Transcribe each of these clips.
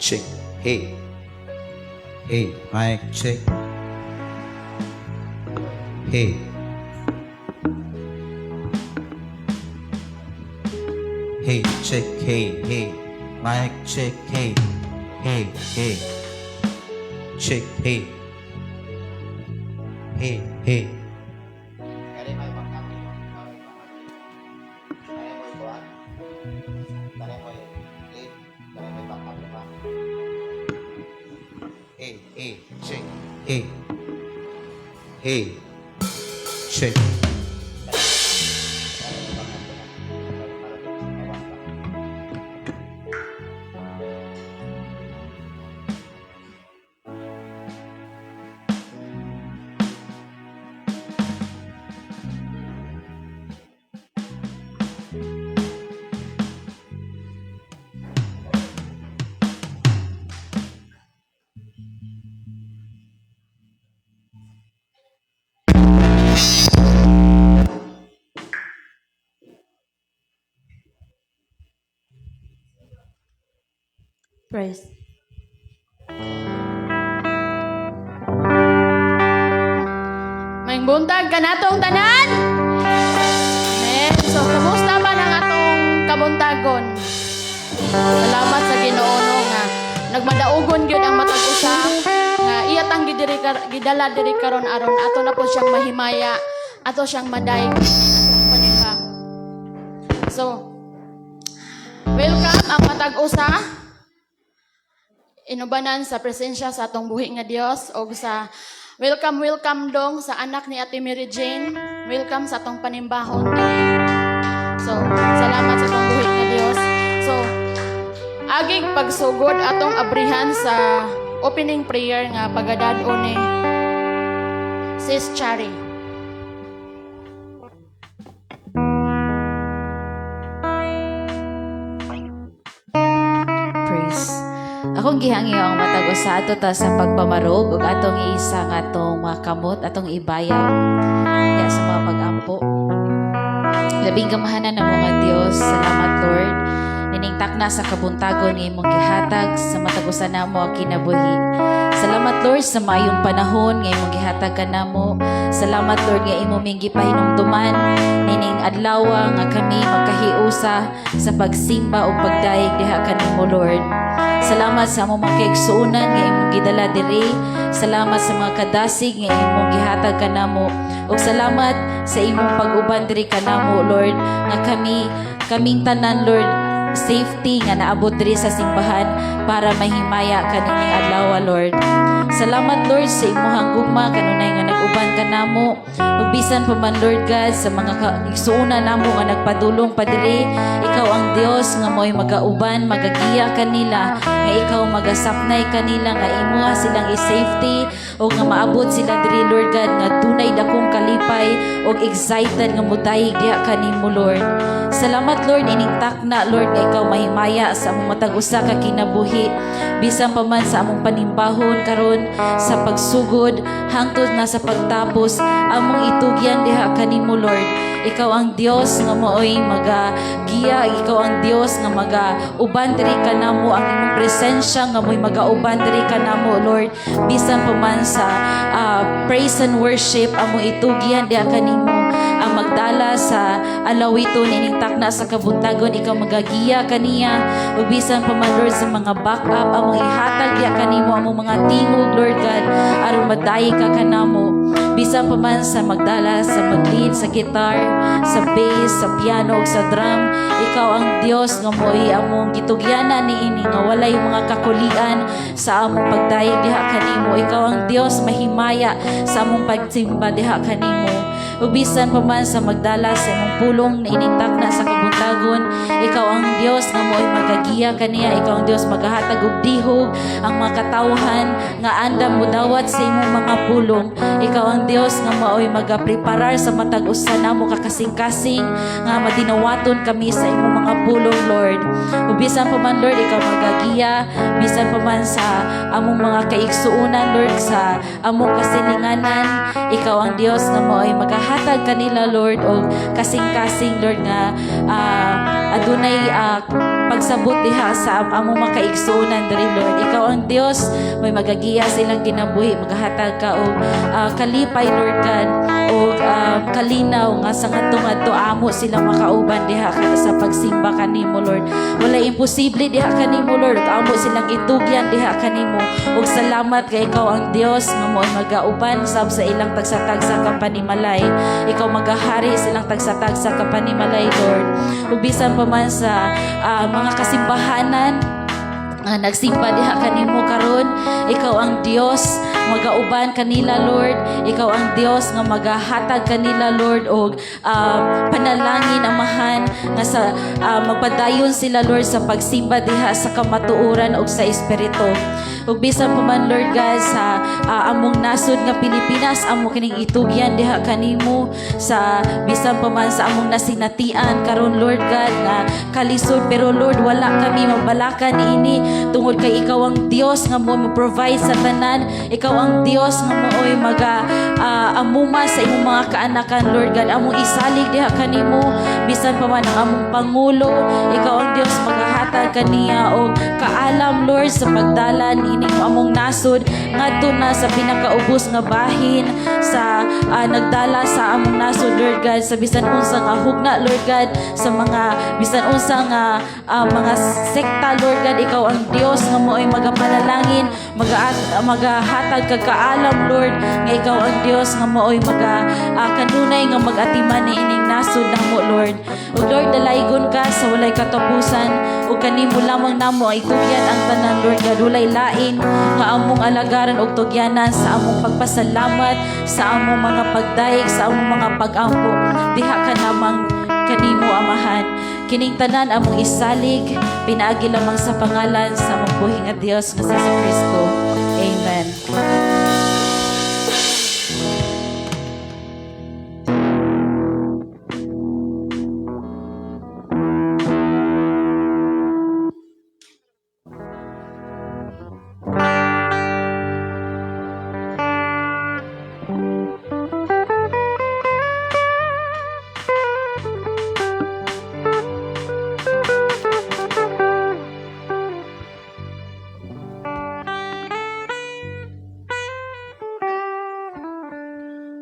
Check. Hey. Hey, mic check. Hey. Hey, check, hey, hey. Mic check, hey. Hey, hey. Check, hey. Hey, hey. Kani may backup nimo. Kani mo ikuan. Kani mo lead. Kani may backup nimo. Hey, hey, check. Hey. Hey. Check. Kani may backup nimo. Para dili sa kawas ba. Praise. Maayong buntag kanatong tanan. Amen. So, kumusta man ang atong kabuntagon? Salamat sa Ginoo, no, nga nagmadaugon gyud ang matag usa nga iya tang gidala diri karon aron ato na po siyang mahimaya, ato siyang madayeg atong panimbahon. So, welcome ang matag usa inubanan sa presensya sa atong buhi nga Dios og sa welcome, welcome dong sa anak ni Ate Mary Jane. Welcome sa atong panimbahon diri. So, salamat sa atong buhi nga Dios. So, agig pagsugod, atong abrihan sa opening prayer nga pagadad-on ni Sis Chari. Praise. Akong gihangyo ang matag usa ato ta sa pagpamarog ug atong iisa nga atong mga kamot atong ibayaw ya sa mga pag-ampo. Labing gamahanan ng mga Dios, salamat, Lord. Nining takna sa kabuntagon nga imong gihatag sa matag usa namo ang kinabuhi. Salamat, Lord, sa maayong panahon nga imong gihatag kanamo. Salamat, Lord, nga imo ming gipahinumduman nining adlaw nga kami magkahiusa sa pagsimba ug pagdayeg diha kanimo, Lord. Salamat sa among mga kaigsuonan nga imong gidala diri. Salamat sa mga kadasig nga imong gihatag kanamo. Ug salamat sa imong pag-uban diri kanamo, Lord, nga kami kaming tanan, Lord, safety nga naabot diri sa simbahan para mahimaya kanining adlaw, Lord. Salamat, Lord, sa imong gugma kanunay nga nag-uban kanamo. Ug bisan pa man, Lord God, sa mga igsuonan namo nga nagpadulong pa diri, ikaw ang Dios nga mo'y magauban, magagiya kanila, nga ikaw magasapnay kanila, nga imuha silang i-safety o nga maabot sila diri, Lord God, nga dunay dakong kalipay og excited nga mudayeg diha kanimo, Lord. Salamat, Lord, ining takna, Lord, nga ikaw mahimaya sa among matag usa ka kinabuhi, bisan pa man sa among panimbahon karon, sa pagsugod hangtod na sa pagtapos, among itugyan diha kanimo, Lord. Ikaw ang Dios nga maoy magagiya, ikaw ang Dios nga maga uban diri kanamo, ang imong presensya nga mo'y magauban diri kanamo, Lord. Bisan pa man sa praise and worship, among itugyan diha kanimo. Ang magdala sa alawiton ining takna sa kabuntagon, ikaw magagiya kaniya. Ug bisan pa man, Lord, sa mga backup, among ihatag diha kanimo among mga tingog, Lord God, aron madayeg ka kanamo. Bisan pa man sa magdala sa mag-lead sa guitar, sa bass, sa piano ug sa drum, ikaw ang Dios nga mo'y among gitugyanan niini nga walay mga kakulian sa among pagdayeg diha kanimo. Ikaw ang Dios mahimaya sa among pagsimba diha kanimo. Ug bisan pa man sa magdala sa imong pulong na ining takna sa kabuntagon, ikaw ang Dios nga mo'y magagiya kaniya, ikaw ang Dios magahatag og dihog ang mga katawhan nga andam modawat sa imong mga pulong. Ikaw ang Dios nga maoy magapreparar sa matag usa namo kakasing-kasing nga madinawaton kami sa imong mga pulong, Lord. Ug bisan pa man, Lord, ikaw magagiya, bisan pa man sa among mga kaigsuonan, Lord, sa among kasilinganan, ikaw ang Dios nga maoy magahatag Magahatag kanila, Lord, og kasing-kasing, Lord, nga adunay pagsabot diha sa among mga kaigsuonan diri, Lord. Ikaw ang Dios, may magagiya sa ilang kinabuhi, magahatag ka og kalipay, Lord God, og kalinaw nga sa ngadto amo sila makauban diha ka sa pagsimba kanimo, Lord. Wala imposible diha kanimo, Lord, ug amo silang itugyan diha kanimo. Ug salamat kay ikaw ang Dios nga mo'y magauban sab sa ilang tagsa-tagsa ka panimalay. Ikaw magahari silang tagsa-tagsa ka panimalay, Lord. Ug bisan pa man sa mga kasimbahanan nga nagsimba diha kanimo karon, ikaw ang Dios magauban kanila, Lord. Ikaw ang Dios nga magahatag kanila, Lord, og panalangin, Amahan, nga sa magpadayon sila, Lord, sa pagsimba diha sa kamatuoran ug sa espiritu. Ug bisan pa man, Lord God, sa among nasod nga Pilipinas, amo kining itugyan diha kanimo, sa bisan pa man sa among nasinatian karon, Lord God, nga kalisod, pero Lord, wala kami mabalaka niini tungod kay ikaw ang Dios nga mo provide sa tanan. Ikaw ang Dios nga mooy maga amuma sa imong mga kaanakan, Lord God. Among isalig diha kanimo bisan pa man ang among pangulo. Ikaw ang Dios magahatag kaniya og kaalam, Lord, sa pagdala niining among nasod ngadto na sa pinakaubos nga bahin sa nagdala sa among nasod, Lord God, sa bisan unsa nga hugna, Lord God, sa mga bisan unsa nga mga sekta, Lord God. Ikaw ang Dios nga mo'y magapanalangin, magahatag kag kaalam, Lord, nga ikaw ang Dios nga mo'y maga kanunay nga magatiman niining nasod namo, Lord. Ug Lord, dalaygon ka sa walay katapusan, ug kanimo lamang namo ay tugyan ang tanan, Lord God. Walay lain nga among alagaran ug tugyanan sa among pagpasalamat, sa among mga pagdayeg, sa among mga pag-ampo diha ka namang kanimo, Amahan. Kining tanan among isalig pinaagi lamang sa pangalan sa among buhi nga Dios nga si Kristo. Amen.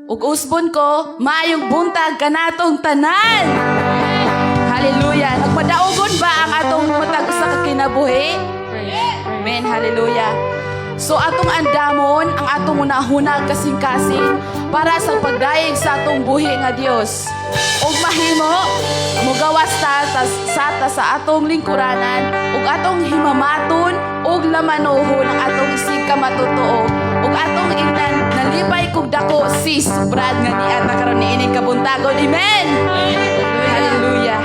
Ug usbon ko, maayong buntag kanatong tanan. Hallelujah. Nagpadaugon ba ang atong matag usa ka kinabuhi? Amen. Hallelujah. So atong andamon ang atong hunahuna kasing-kasing para sa pagdayeg sa atong buhi nga Dios. Ug mahimo mugawas ta, ta sa ta sa atong lingkuranan ug atong himamaton ug lamanohon ang atong isig ka matutuo ug atong ingnan nalipay kog dako sis Brad nga niata karon niining kabuntagon. Amen. Hallelujah.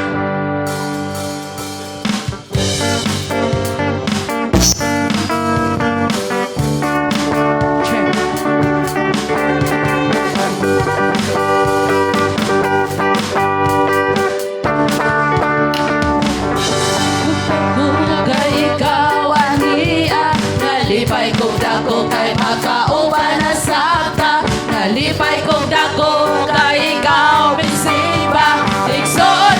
Kay ikaw aniya, nalipay kog dako kay makauban na sakta. Nalipay kog dako kay ikaw misiba. Igsoon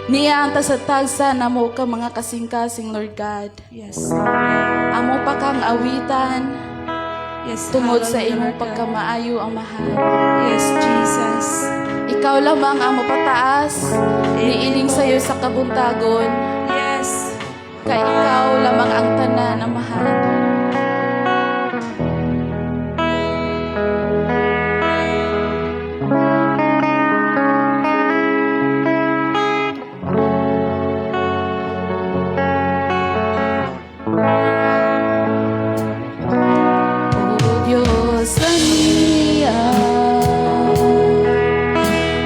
Niya ang tagsa namo ka mga kasing-kasing, Lord God. Yes, Lord. Amo pa kang awitan tungod sa Hallelujah, imong Lord God. pagkamaayo, Amahan. Yes, Jesus. Ikaw lamang ang mapataas, niining sayo sa kabuntagon. Kay ikaw lamang ang tanan, Amahan. O Diyos, aniya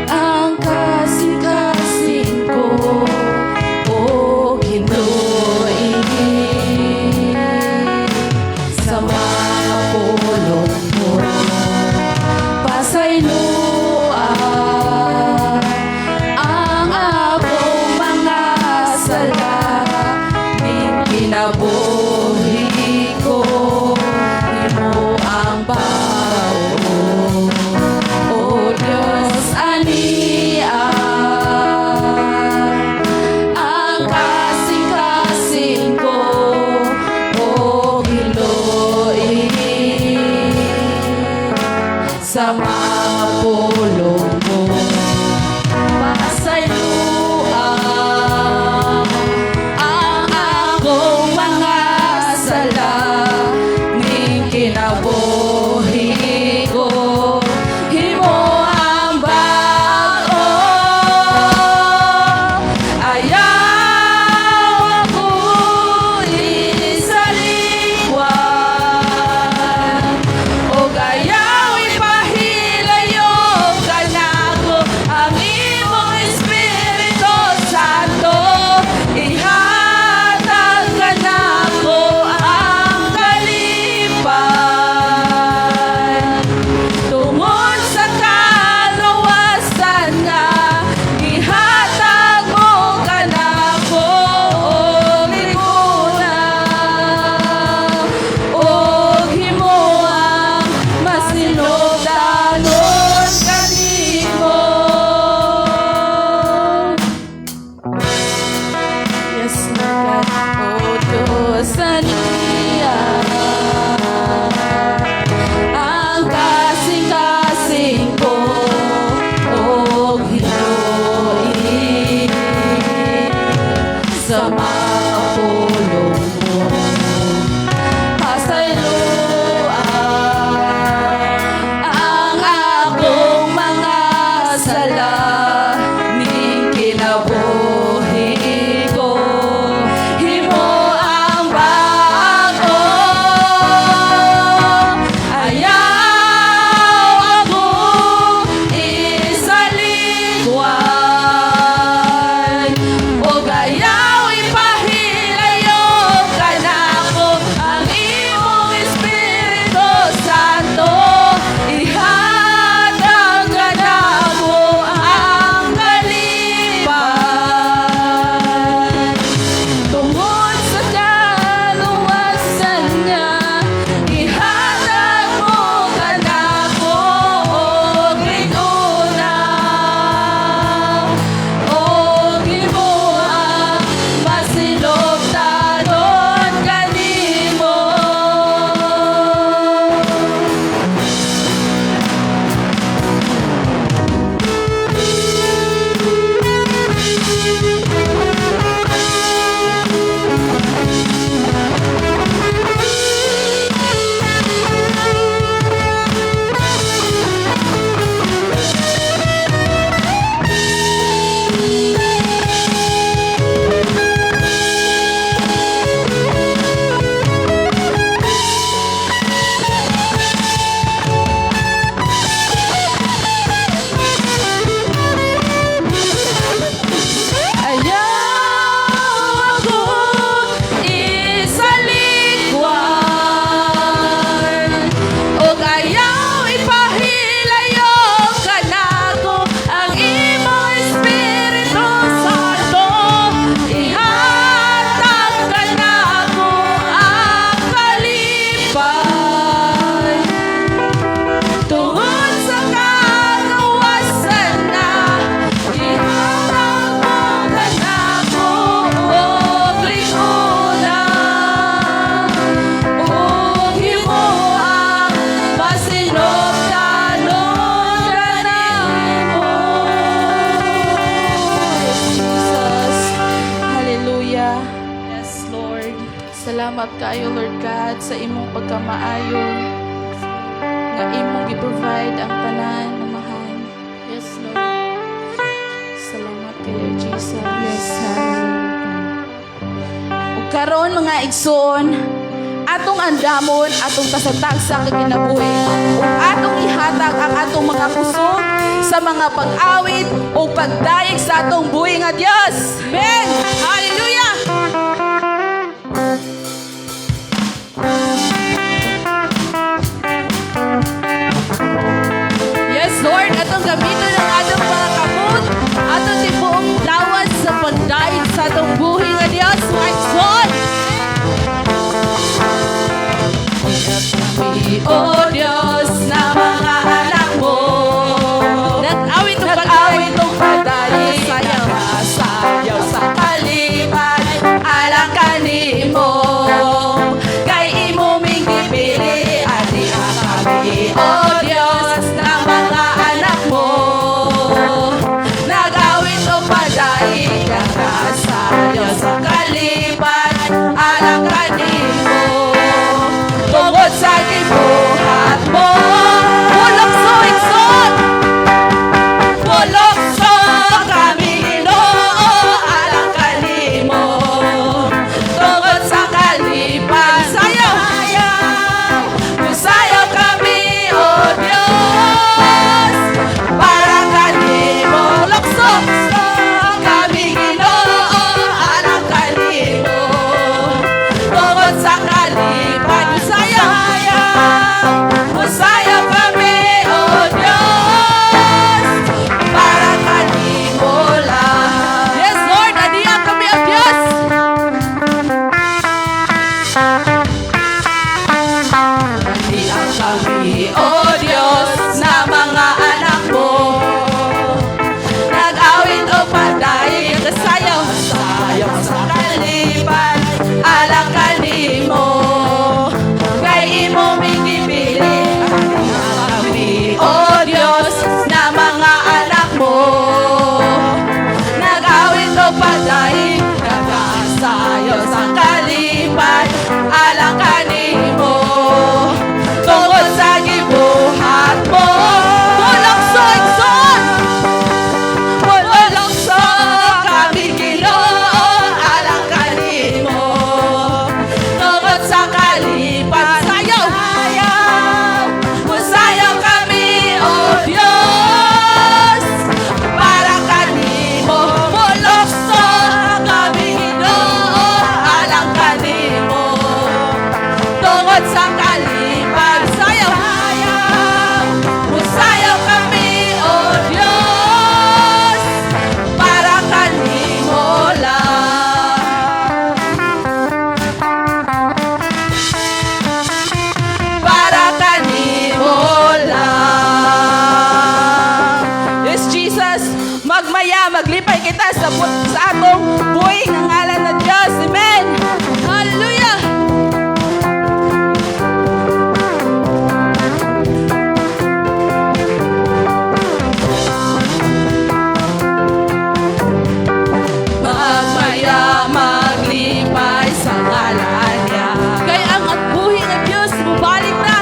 ang kasing-kasing ko, o Ginoo, sa mga pulong mo. Pasayloa ang akong mga sala ning kinabuhi ko, imo ang bag-o. O Diyos, ania ang kasing-kasing ko, o Ginoo, sa mga pulong mo. Pasayloa ang akong mga sala ning kinabuhi ko, himo ang bag-o. Ayaw ako isaliwan o ayaw ipahilayo kanako ang imong Espiritu Santo. Ihatag kanako ang kalipay tungod sa kalawasan nga ihatag mo kanako og lipunan og himoang masinugdanon kanimo. Yes, Lord God. O Diyos, aniya ang kasing-kasing ko, o Ginoo, sa mga pulong mo. Pasayloa ang akong mga sala ning kinabuhi ko, himo ang bag-o. Ayaw ako isaliwan o ayaw ipahilayo. Salamat kaayo, Lord God, sa imong pagkamaayo nga imong gi-provide ang tanan, Amahan. Yes, Lord. Salamat kaayo, Jesus. Yes, hallelujah. Ug karon, mga igsoon, atong andamon atong tasatagsa ka kinabuhi ug atong ihatag ang atong mga kusog sa mga pag-awit ug pagdayeg sa atong buhi nga Dios. Amen. Hallelujah. Yes, Lord, atong gamiton ang atong mga kamot, atong tibuok lawas sa pagdayeg sa atong buhi nga Dios, mga igsoon. Kami, O Diyos, na mga anak mo. Nag-awit og Nag-awit og pagdayeg, Nagasayaw. nagasayaw sa kalipay, alang kanimo. Kay imo ming gipili, ani kami, O Diyos, na mga anak mo. Nag-awit og pagdayeg, nagasayaw sa kalipay, alang kanimo. Tungod sa gibuhat mo, Mulokso, igsoon! Mulokso kami, Ginoo, alang kanimo. Tungod sa kalipay, Sayaw! musayaw kami, O Diyos, para kanimo. Lokso kami, Ginoo, alang kanimo. Tungod sa kalipay, Musayaw! musayaw kami, O Diyos, para kanimo lang. Yes, Lord, aniya kami ang Diyos. Aniya kami, O Diyos, na mga anak mo. Nag-awit og pagdayeg, Nagasayaw. sayaw sa kalipay, alang kanimo. Kay imo ming gipili, aniya kami, O Diyos, na mga anak mo. Nag-awit og pagdayeg, nagasayaw sa kalipay, alang kanimo. Tungod sa gibuhat mo, Mulokso, igsoon! Mulokso kami, Ginoo, alang kanimo. Tungod sa kalipay, Sayaw! musayaw kami, O Diyos, para kanimo. Mulokso kami, Ginoo, alang kanimo. Tungod sa kalipay, Sayaw! musayaw kami, O Diyos, para kanimo lang. Para kanimo lang. Yes, Jesus, magmaya, maglipay kita sa atong buhi nga ngalan na Diyos. Amen. Hallelujah! Magmaya, maglipay sa ngalan niya. Kay ang buhi nga Diyos, mubalik na.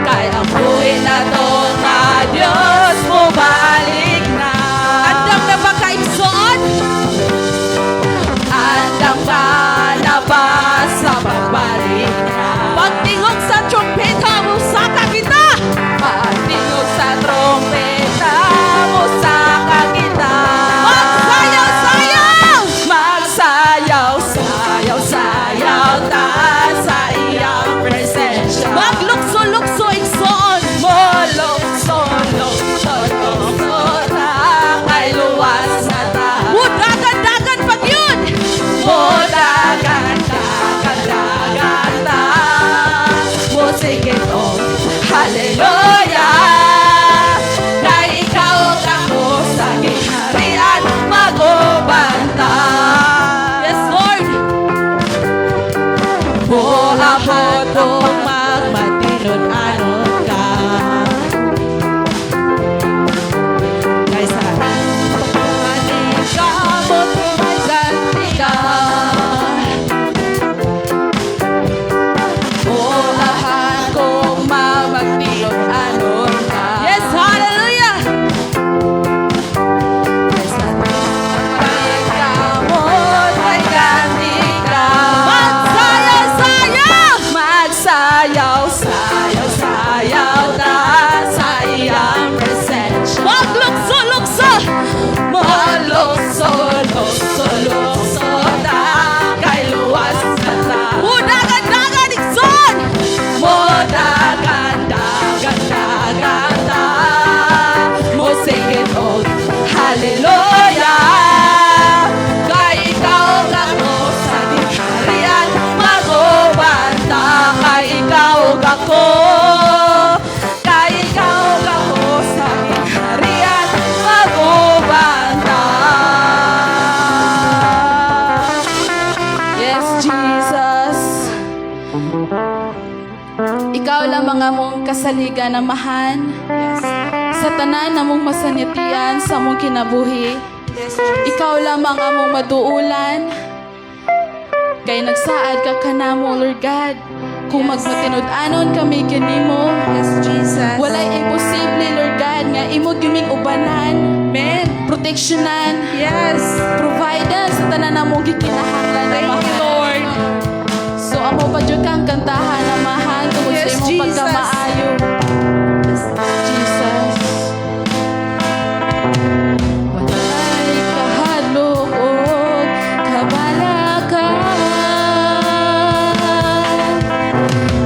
Kay ang buhi nato nga Diyos, mubalik na. Andam na ba ka, igsoon? Andam ba kasaligan, Amahan. Sa tanan namong masanyatian sa among kinabuhi. Ikaw lamang among maduulan. Kay nagsaad ka kanamo, Lord God. Kung magmatinud-anon kami kanimo, Yes, Jesus. walay imposible, Lord God, nga imo giming ubanan, Amen. proteksyonan, provider sa tanan namong gikinahanglan, Thank you, Amahan. Lord. So amo pa jud kang kantahan, Amahan, tungod sa Yes, imong Jesus. pagkamaayo. Jesus. Walay kahadlok og kabalaka,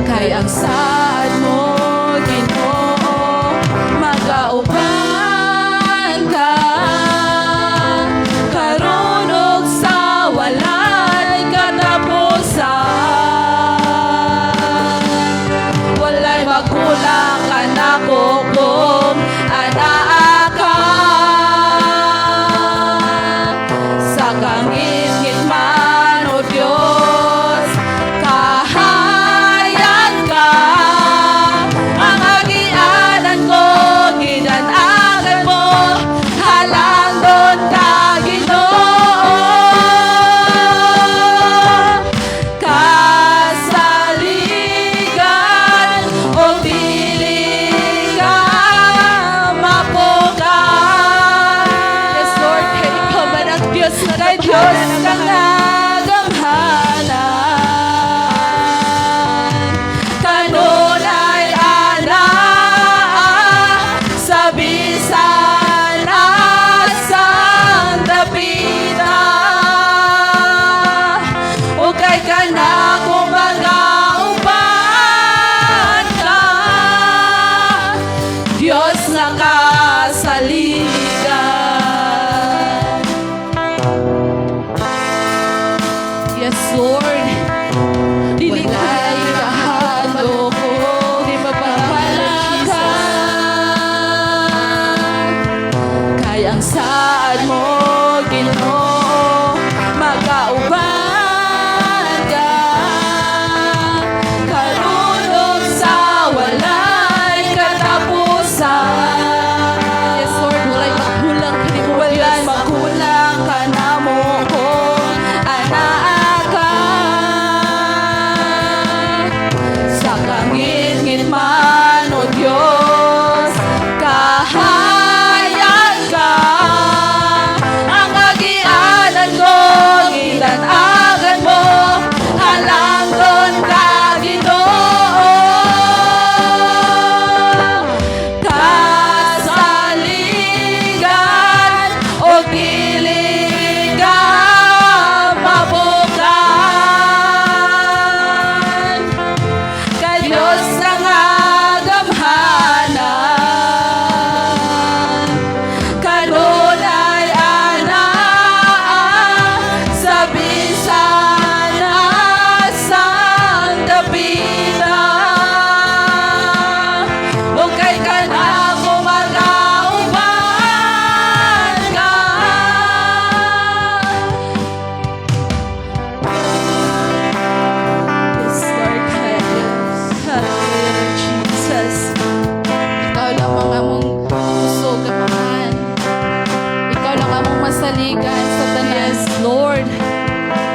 kay ang saad mo, Ginoo, magauban ka karon ug sa walay katapusan. Walay magkulang kanako kung anaa ka. Sa kangitngit man, O Diyos, kahayag ka. Ang agianan ko, gidan-agan mo. Halangdon ka, Ginoo. Kasaligan o dili ka mapukaw. Yes, Lord. Kay ikaw man ang Diyos na Kay Diyos ka nga gamhanan. Kanunay anaa sa bisan asang dapita. O kay kanako magauban ka, Diyos nga kasaligan. Yes, Lord. Dili ka Walay kahadlok Di kabalaka, kay ang saad mo, Ginoo, magauban ka karon ug sa walay katapusan. Yes, Lord. Walay magkulang kanimo, Walay Diyos. Magkulang kanamo kung anaa ka. Sa kangitngit man, O Diyos, kahayag ka. Ang agianan ko, gidan-agan mo. Halangdon ka, Ginoo. Kasaligan o dili ka mapukaw. Kay Diyos ka nga gamhanan. Kanunay anaa sa bisan asang dapita. O kay kanako magauban ka. Yes, Lord. Hallelujah, Jesus. Ikaw lamang among kusog, Amahan. Ikaw lang among masaligan sa tanan. Yes, Lord.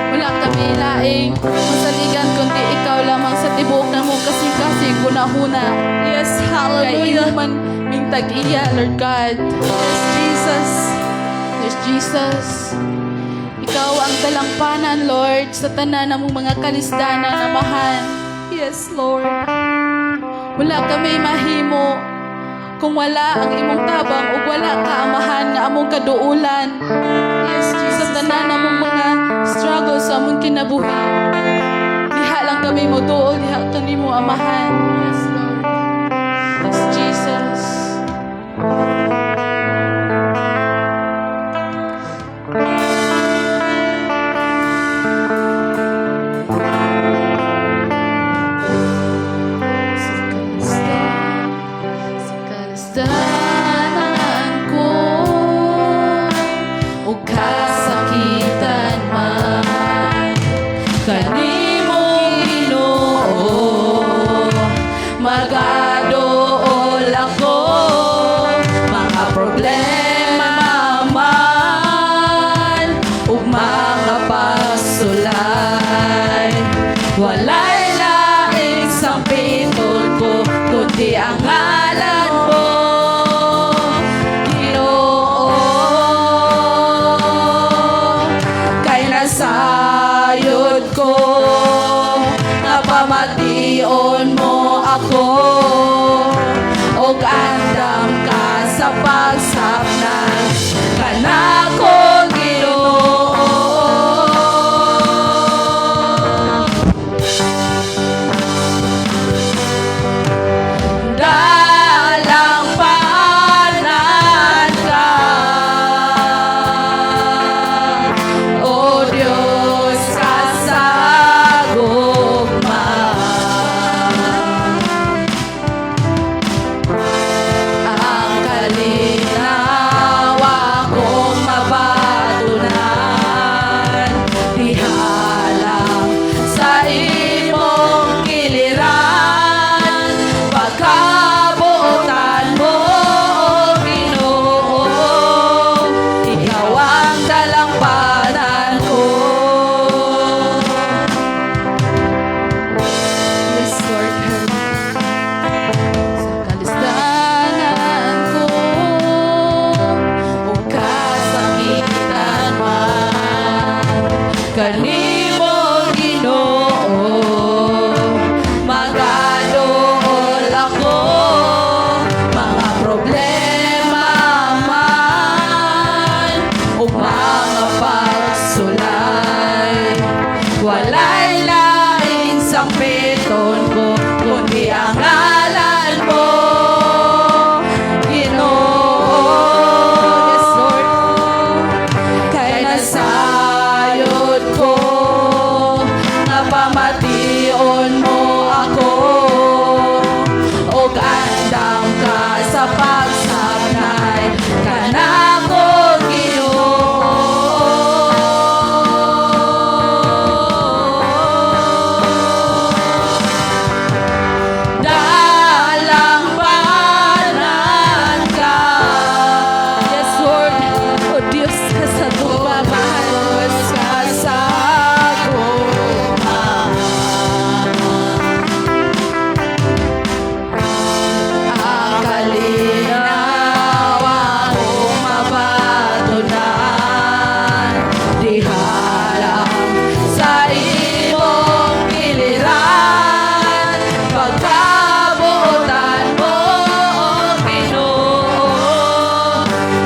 Wala kami laing masaligan kundi ikaw lamang sa tibuok namong kasing-kasing hunahuna. Yes, Kay hallelujah. imo man ming tag-iya, Lord God. Yes, Jesus. Yes, Jesus. Ikaw ang dalangpanan, Lord, sa tanan namong mga kalisdanan, Amahan. Yes, Lord. Wala kami mahimo kung wala ang imong tabang ug wala ka, Amahan, nga among kaduulan. Yes, Sa Jesus. tanan namong mga struggle sa among kinabuhi, diha lang kami mo duol, diha kanimo, Amahan. Yes, Lord. Yes, Jesus. Sa kalisdanan ko o kasakitan man, kanimo, Ginoo, magadol. Kanimo, Ginoo, magaduol ako, mga problema man o mga pagsulay. Walay laing sampiton ko kundi ang ngalan mo, Ginoo. Yes, Lord. Kay nasayod ko nga pamation mo ako og andam ka sa pagsabnay kanako, Ginoo. Dalangpanan ka. Yes, Lord. O Diyos ka sa Diyos ka sa gugma. Ang kalinaw akong mabatunan diha lang sa imong kiliran. Pagkabuotan mo, Ginoo,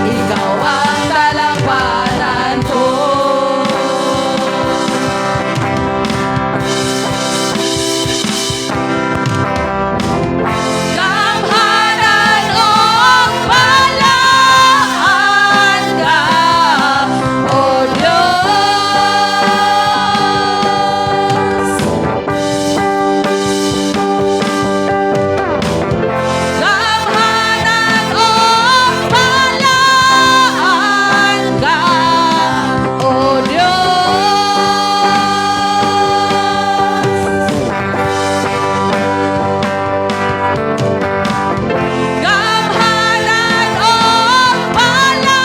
ikaw ang dalangpanan ko. Gamhanan og balaan ka, O Diyos. Gamhanan og balaan ka, O Diyos. Gamhanan og balaan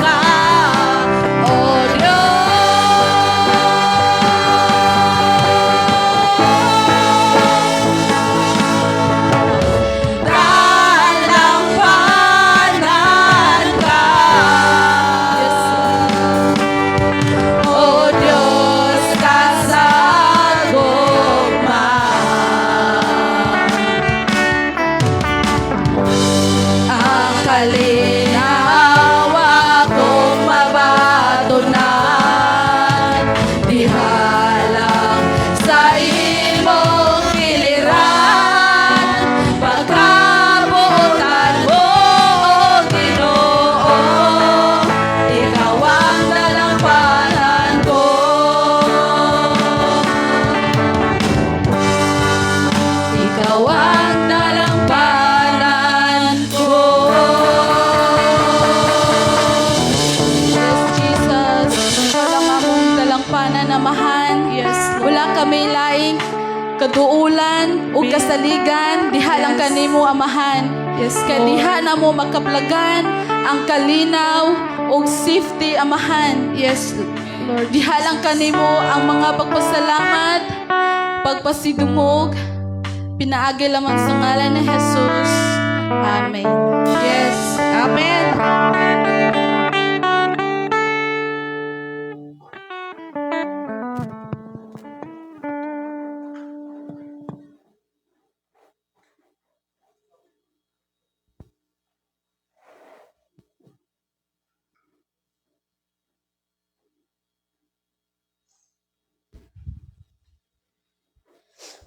ka, O Diyos. Dalangpanan ka, O Diyos ka sa gugma. Ang kalinaw akong mabatunan diha lang sa imong kiliran. Pagkabuotan mo, Ginoo, ikaw ang dalangpanan ko. Ikaw ang dalangpanan ko. Yes, Jesus. Ikaw lang among dalangpanan, Amahan. Yes, Lord. Wala kami laing kaduulan o kasaligan. Diha lang kanimo, Amahan. Yes, Kay Lord. diha na mo makaplagan ang kalinaw og safety, Amahan. Yes, Lord. Diha lang kanimo ang mga pagpasalamat, pagpasidungog, pinaagi lamang sa ngalan ni Jesus. Amen. Yes. Amen.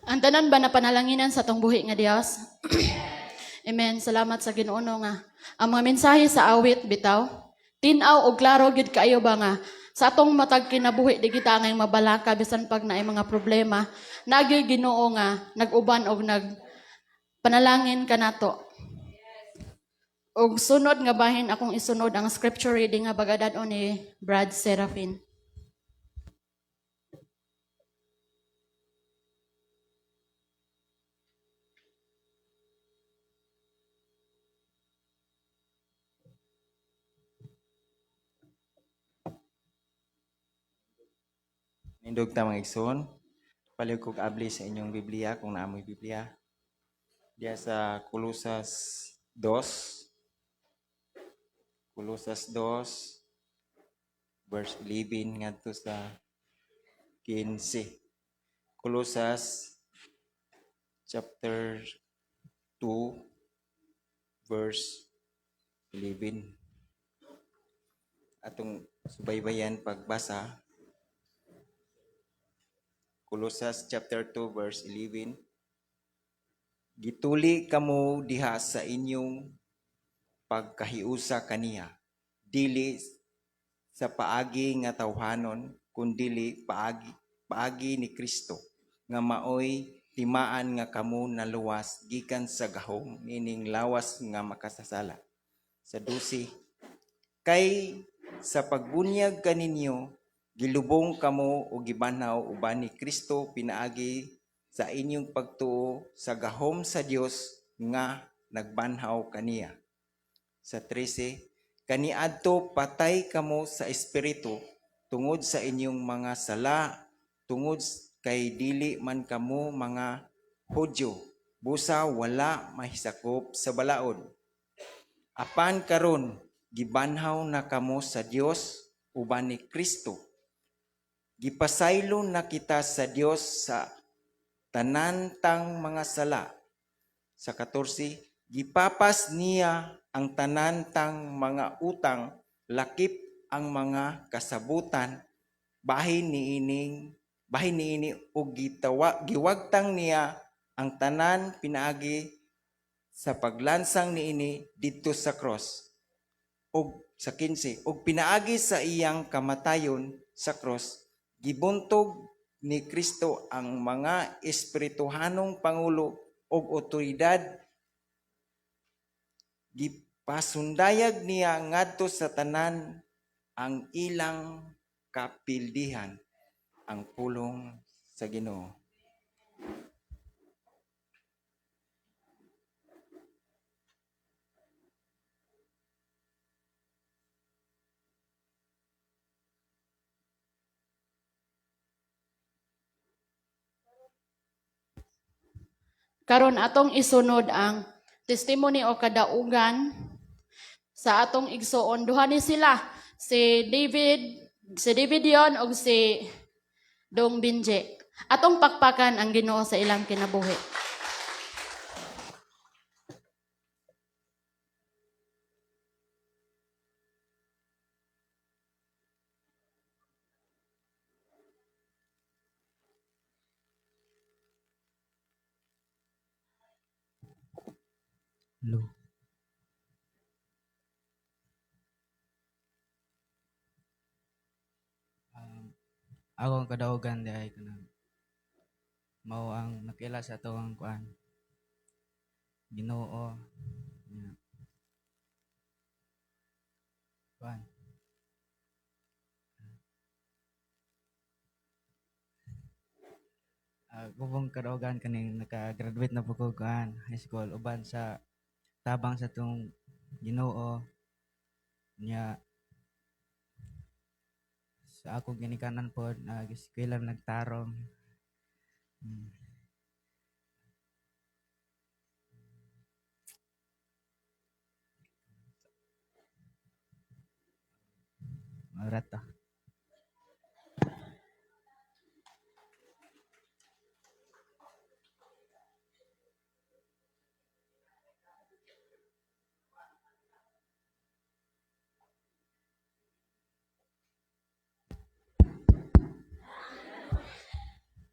Ang tanan ba na panalanginan sa atong buhi nga Dios? Amen. Salamat sa Ginoo, no, nga ang mga mensahe sa awit bitaw, tin-aw og klaro gyud kaayo ba nga sa atong matag kinabuhi di kita ngay mabalaka bisan pag naay mga problema, nagyoy Ginoo nga nag-uban og nag panalangin kanato. Og sunod nga bahin, akong isunod ang scripture reading nga bagadad ni Brad Serafin. Nindog ta, mga igsoon. Palihog kog abli sa inyong Biblia kung naa moy Biblia. Diya sa Kolosas 2. Kolosas 2. verse 11 ngadto sa 15. Colosas chapter 2 verse 11. Atong subaybayan pagbasa. Colosas chapter 2 verse 11. Gituli kamo diha sa inyong pagkahiusa kaniya, dili sa paagi nga tawhanon, kundili paagi ni Kristo, nga maoy timaan nga kamo naluwas gikan sa gahom nining lawas nga makasasala. Sa 12, kay sa pagbunyag kaninyo, gilubong kamo o gibanhaw uban ni Kristo pinaagi sa inyong pagtuo sa gahom sa Dios nga nagbanhaw kaniya. Sa 13, kaniadto patay kamo sa espiritu tungod sa inyong mga sala, tungod kay dili man kamo mga Hudyo, busa wala mahisakop sa balaod. Apan karon gibanhaw na kamo sa Dios uban ni Kristo. Gipasaylo na kita sa Dios sa tanan tang mga sala. Sa 14, gipapas niya ang tanan tang mga utang, lakip ang mga kasabutan bahin niini ug giwagtang niya ang tanan pinaagi sa paglansang niini didto sa cross. Og sa 15, ug pinaagi sa iyang kamatayon sa cross, gibuntog ni Kristo ang mga espirituhanong pangulo ug otoridad, gipasundayag niya ngadto sa tanan ang ilang kapildihan. Ang pulong sa Ginoo. Karon atong isunod ang testimony o kadaugan sa atong igsoon. Duha ni sila, si David Dion ug si Dong Binje. Atong pakpakan ang Ginoo sa ilang kinabuhi. Hello. Akong kadaugan diay kanang mao ang nakaila sa atong kuan, Ginoo. Yeah. Kuan. Akong kadaugan kaning naka-graduate na po ko kuan high school uban sa tabang sa atong Ginoo nya sa akong ginikanan pod nag-eskwela, nagtarong. Mao ra to.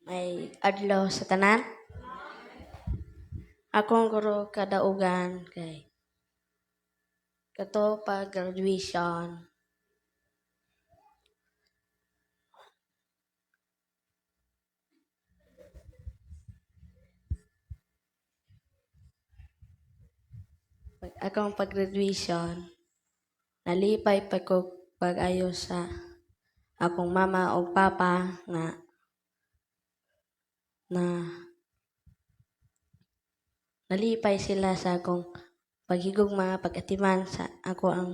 Maayong adlaw sa tanan. Akong guro kadaugan kay kato pag graduation. Pag akong pag-graduation, nalipay pa ko pag-ayo sa akong mama o papa nga na nalipay sila sa akong paghigugma, pag-atiman sa ako ang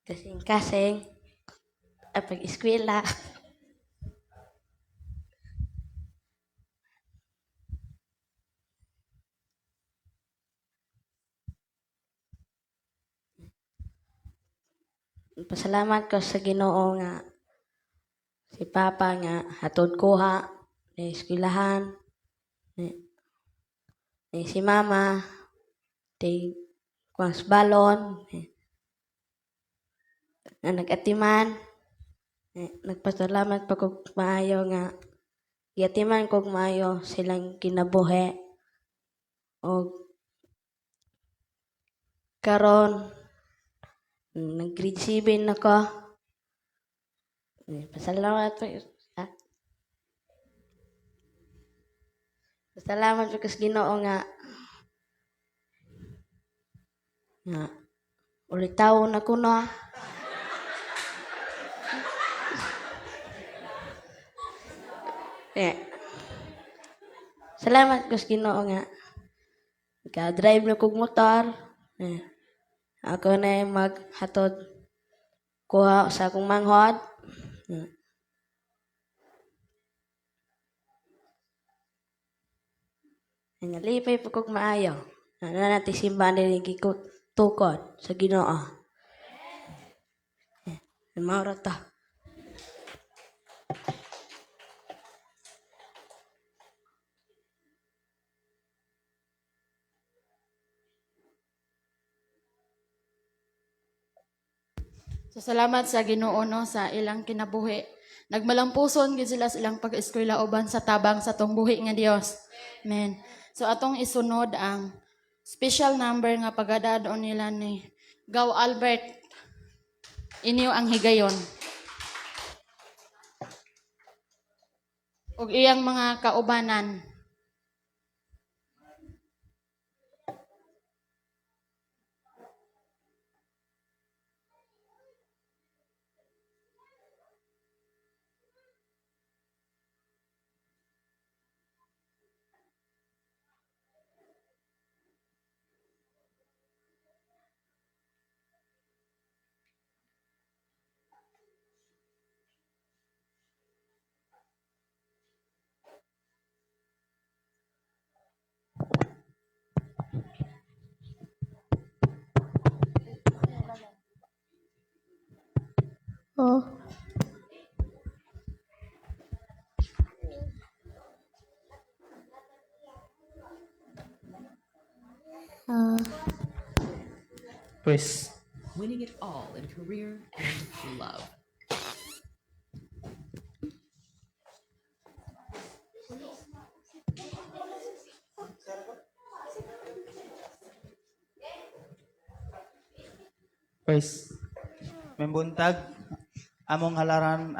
kasing-kasing at pag-eskwela. Pasalamat ko sa Ginoo nga si Papa nga hatod kuha ni eskwelahan ni si Mama ti kwas balon ni, nga nag-atiman. Nagpasalamat pa kog maayo nga giatiman kog maayo silang kinabuhi og karon nag grade 7 na ko. Pasalamat pa ah. Pasalamat pa ko sa Ginoo nga nga ulitaw na ko na. Eh. Salamat ko sa Ginoo nga ka-drive na kog motor. Eh. Ako na maghatod kuha sa akong manghod. Nalipay pa kog maayo. Na natin simbahan din tukod sa Ginoo. Mao ra ta. So salamat sa Ginoo no sa ilang kinabuhi. Nagmalampuson gid sila sa ilang pag-eskwela uban sa tabang sa tong buhi nga Dios. Amen. So atong isunod ang special number nga pagadadon nila ni Gaw Albert. Inyo ang higayon. Ug iyang mga kaubanan. Oh. Pues, Winning it all in career and love. Pues, Membuntag, among halaran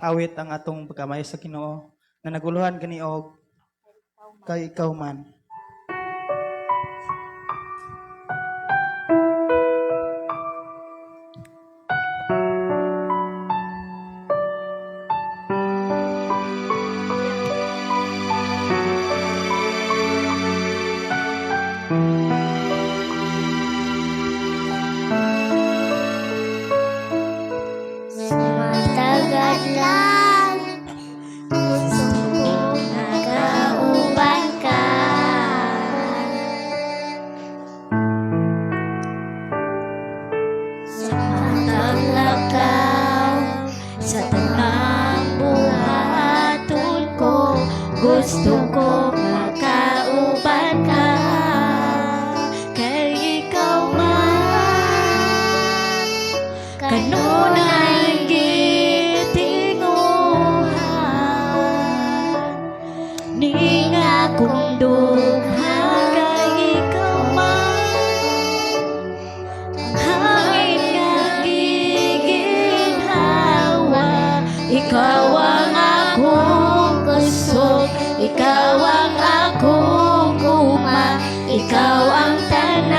awit ang atong pagkamayo sa Ginoo na naguluhan kani og kay ikaw man. Matagad lang gusto ko nakauban ka. Sa pataglakaw sa tanang buhaton ko, gusto ko makauban ka. Kay ikaw man kanunay gitinguhan ning akong dughan, kay ikaw man ang hangin nga giginhawa. Ikaw ang akong kusog, ikaw ang akong gugma, ikaw ang tanan.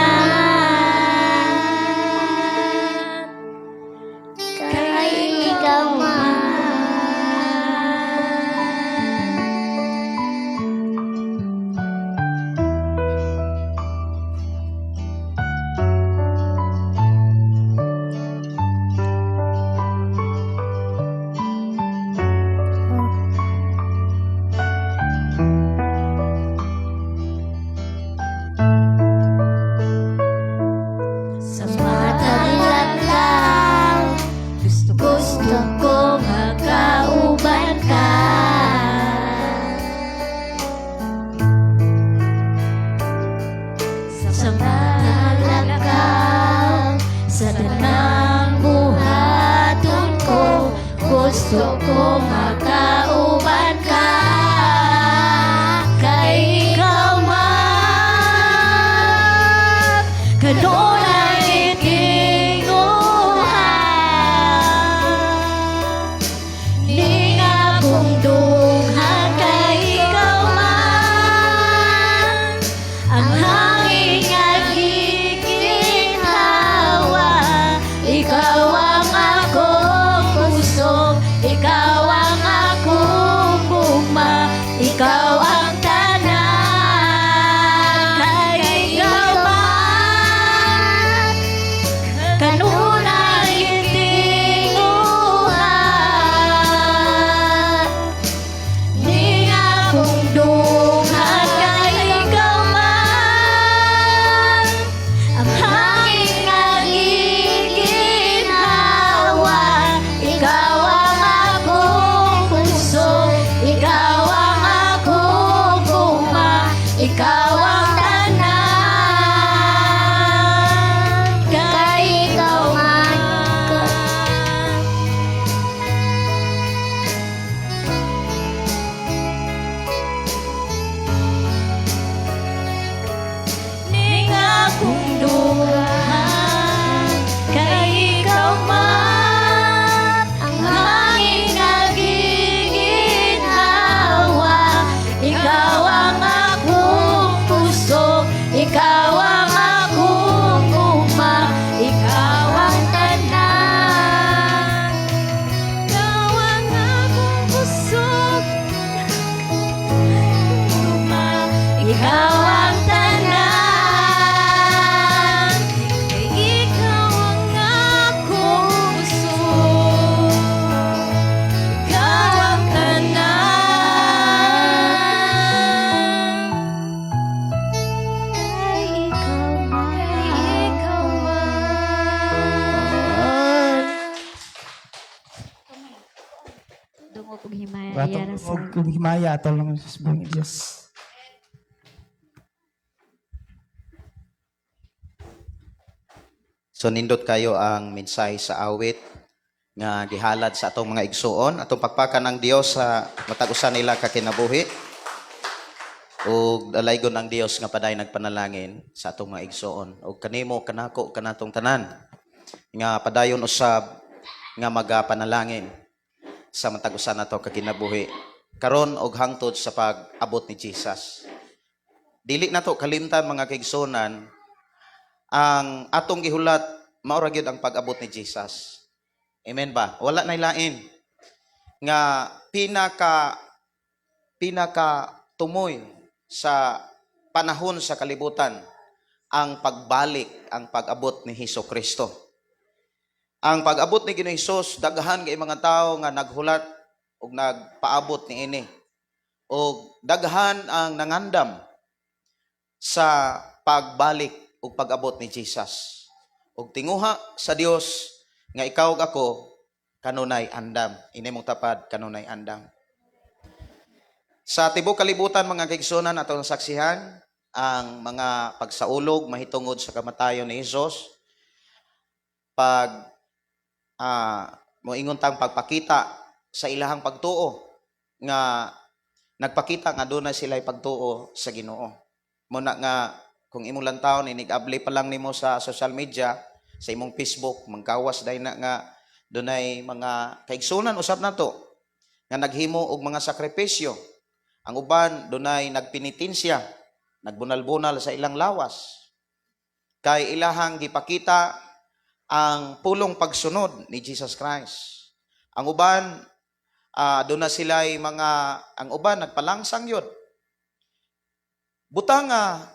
Sa tanang buhaton ko, gusto ko makauban ka. Kay ikaw man, kanunay gitinguha. Ning akong dughan kay ikaw man ang hangin nga giginhawa. Ikaw ang akong kusog, ikaw ang akong gugma, ikaw ang tanan. Kay ikaw man, kanunay gitinguha. Ning akong dughan kay ikaw man ang hangin nga giginhawa. Ikaw ang akong kusog, ikaw ang akong gugma, ikaw ang tanan. Kay ikaw man. Ning akong dughan kay ikaw man ang hangin nga giginhawa. Ikaw ang akong kusog, ikaw ang akong gugma, ikaw ang tanan. Ikaw ang akong kusog, gugma, ikaw ang tanan. Kay ikaw ang akong kusog, ikaw ang tanan. Kay ikaw man, kay ikaw man. Dungog og himaya Atong sa og himaya atol lang sa buong Diyos. So nindot kayo ang mensahe sa awit nga gihalad sa atong mga igsuon, atong pakpakan ang Dios sa matag usa nila ka kinabuhi. Ug dalaygon ang Dios nga padayon nagpanalangin sa atong mga igsuon. Ug kanimo, kanako, kanatong tanan nga padayon usab nga magapanalangin sa matag usa nato ka kinabuhi karon og hangtod sa pag-abot ni Jesus. Dili nato kalimtan, mga kaigsuonan, ang atong gihulat mao ra gyud ang pag-abot ni Jesus. Amen ba? Wala nay lain nga pinaka pinaka tumoy sa panahon sa kalibutan ang pagbalik, ang pag-abot ni Hesus Kristo. Ang pag-abot ni Ginoong Hesus, daghan kay mga tao nga naghulat ug nagpaabot niini. Og daghan ang nangandam sa pagbalik ug pag-abot ni Jesus. Ug tinguha sa Dios nga ikaw ug ako kanunay andam. Ingna imong tapad, kanunay andam. Sa tibok kalibutan, mga kaigsunan, atong nasaksihan ang mga pagsaulog mahitungod sa kamatayon ni Jesus. Pag moingon tang pagpakita sa ilahang pagtuo nga nagpakita nga doon na sila pagtuo sa Ginoo. Muna nga kung imong lantawon, inig-abli pa lang nimo sa social media, sa imong Facebook, manggawas dahil na nga dunay mga kaigsunan usab nato nga naghimo og mga sakripisyo. Ang uban dunay nagpenitensya, nagbunal-bunal sa ilang lawas. Kay ilahang gipakita ang pulong pagsunod ni Jesus Christ. Ang uban doon na sila'y mga, ang uban nagpalangsang yun. Butang nga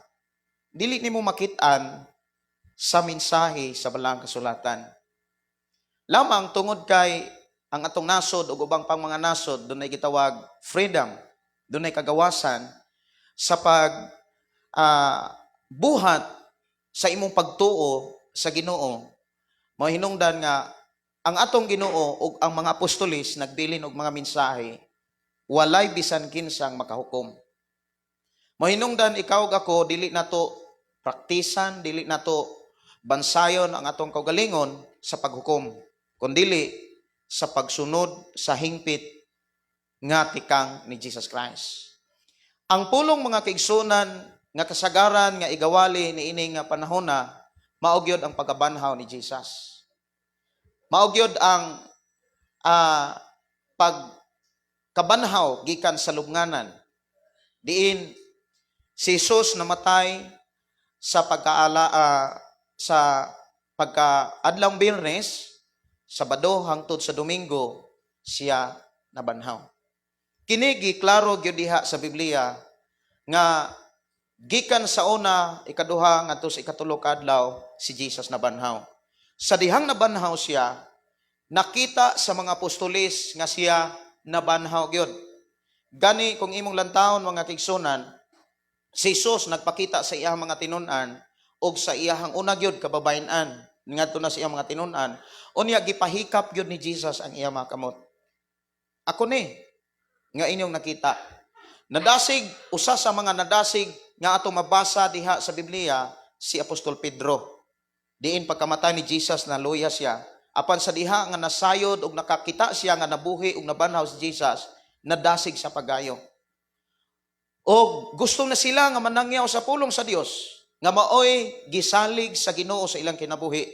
dili nimo makit-an sa mensahe sa Balaang Kasulatan. Lamang tungod kay ang atong nasod ug ubang pang mga nasod dunay gitawag freedom, dunay kagawasan sa pag buhat sa imong pagtuo sa Ginoo. Mahinungdan nga ang atong Ginoo ug ang mga apostolis nagbilin og mga mensahe, walay bisan kinsang makahukom. Mahinungdan ikaw ug ako dili nato praktisan, dili nato bansayon ang atong kaugalingon sa paghukom, kundili sa pagsunod sa hingpit nga tikang ni Jesus Christ. Ang pulong, mga kaigsunan, nga kasagaran nga igawali ni ini nga panahona, mao gyud ang pagkabanhaw ni Jesus. Mao gyud ang pagkabanhaw gikan sa lubnganan. Diin si Jesus namatay sa pagkaala sa pagka adlawng Biyernes, Sabado hangtod sa Domingo siya nabanhaw. Kini giklaro gyud diha sa Biblia nga gikan sa una, ikaduha ngadto sa ikatulo ka adlaw si Jesus nabanhaw. Sa dihang nabanhaw siya, nakita sa mga apostoles nga siya nabanhaw gyud. Gani kung imong lantawon, mga kaigsunan, si Jesus nagpakita sa iyang mga tinun-an ug sa iyahang una gyud kababayen-an ngadto na sa iyang mga tinun-an. Unya gipahikap gyud ni Jesus ang iyang mga kamot. "Ako ni nga inyong nakita." Nadasig, usa sa mga nadasig nga atong mabasa diha sa Biblia, si Apostol Pedro. Diin pagkamatay ni Jesus, naluya siya. Apan sa diha nga nasayod ug nakakita siya nga nabuhi ug nabanhaw si Jesus, nadasig sa pagayo. O gusto na sila nga manangyaw sa pulong sa Dios nga maoy gisalig sa Ginoo sa ilang kinabuhi.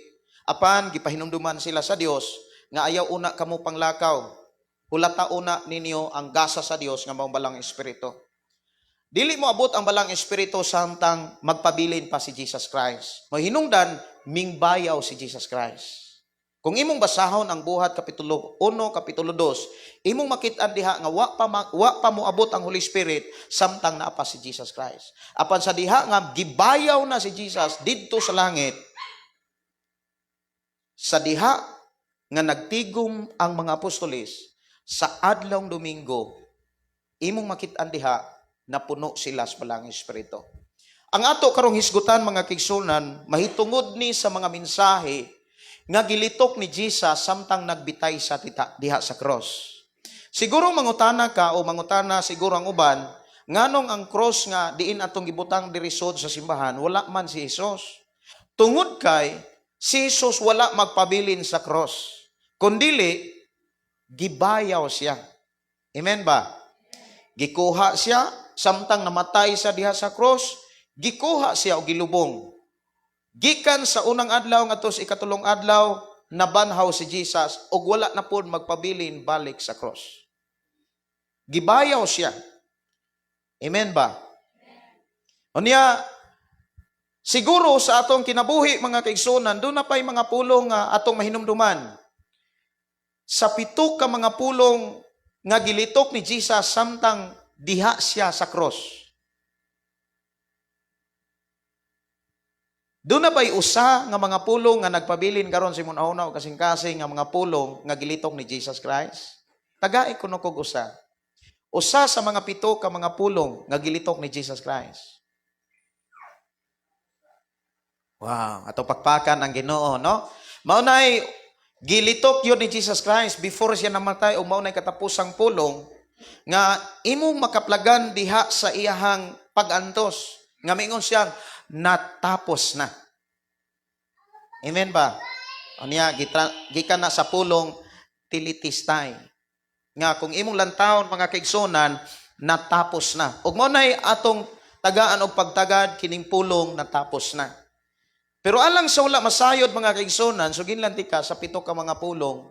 Apan gipahinumduman sila sa Dios nga ayaw una kamo panglakaw. Hulata una ninyo ang gasa sa Dios nga maong Balang Espiritu. Dili mo abot ang Balang Espiritu samtang magpabilin pa si Jesus Christ. Mahinungdan mingbayaw si Jesus Christ. Kung imong basahon ang Buhat kapitulo 1, kapitulo 2, imong makit-an diha nga wa pa moabot ang Holy Spirit samtang naa pa si Jesus Christ. Apan sa diha nga gibayaw na si Jesus didto sa langit, sa diha nga nagtigom ang mga apostoles sa adlawng Domingo, imong makit-an diha na puno sila sa Balang Espiritu. Ang ato karong hisgutan, mga kaigsunan, mahitungod ni sa mga mensahe nga gilitok ni Jesus samtang nagbitay sa tita, diha sa cross. Siguro mangutana ka o mangutana siguro ang uban, nganong ang cross nga diin atong gibutang diri sod sa simbahan, wala man si Jesus? Tungod kay si Jesus wala magpabilin sa cross. Kundili gibayaw siya. Amen ba? Gikuha siya samtang namatay sa diha sa cross, gikuha siya og gilubong. Gikan sa unang adlaw ngadto sa ikatulong adlaw, nabanhaw si Jesus ug wala na pod magpabilin balik sa cross. Gibayaw siya. Amen ba? Unya, siguro sa atong kinabuhi, mga kaigsunan, duna pa'y mga pulong nga atong mahinumduman. Sa pito ka mga pulong nga gilitok ni Jesus samtang diha siya sa cross. Duna ba'y usa nga mga pulong nga nagpabilin karon sa imong hunahuna o kasing-kasing nga mga pulong nga gilitok ni Jesus Christ? Tagai kuno kog usa. Usa sa mga pito ka mga pulong nga gilitok ni Jesus Christ. Wow, ato pakpakan ang Ginoo, no? Mao nay gilitok gyud ni Jesus Christ before siya namatay o mao nay katapusang pulong nga imong makaplagan diha sa iyahang pag-antos nga mingon siyang natapos na. Amen ba? Unya gikan na sa pulong tetelestai. Nga kung imong lantawon, mga kaigsunan, natapos na. Ug mao nay atong tagaan og pagtagad kining pulong natapos na. Pero alang sa wala masayod, mga kaigsunan, suginlan tika sa pito ka mga pulong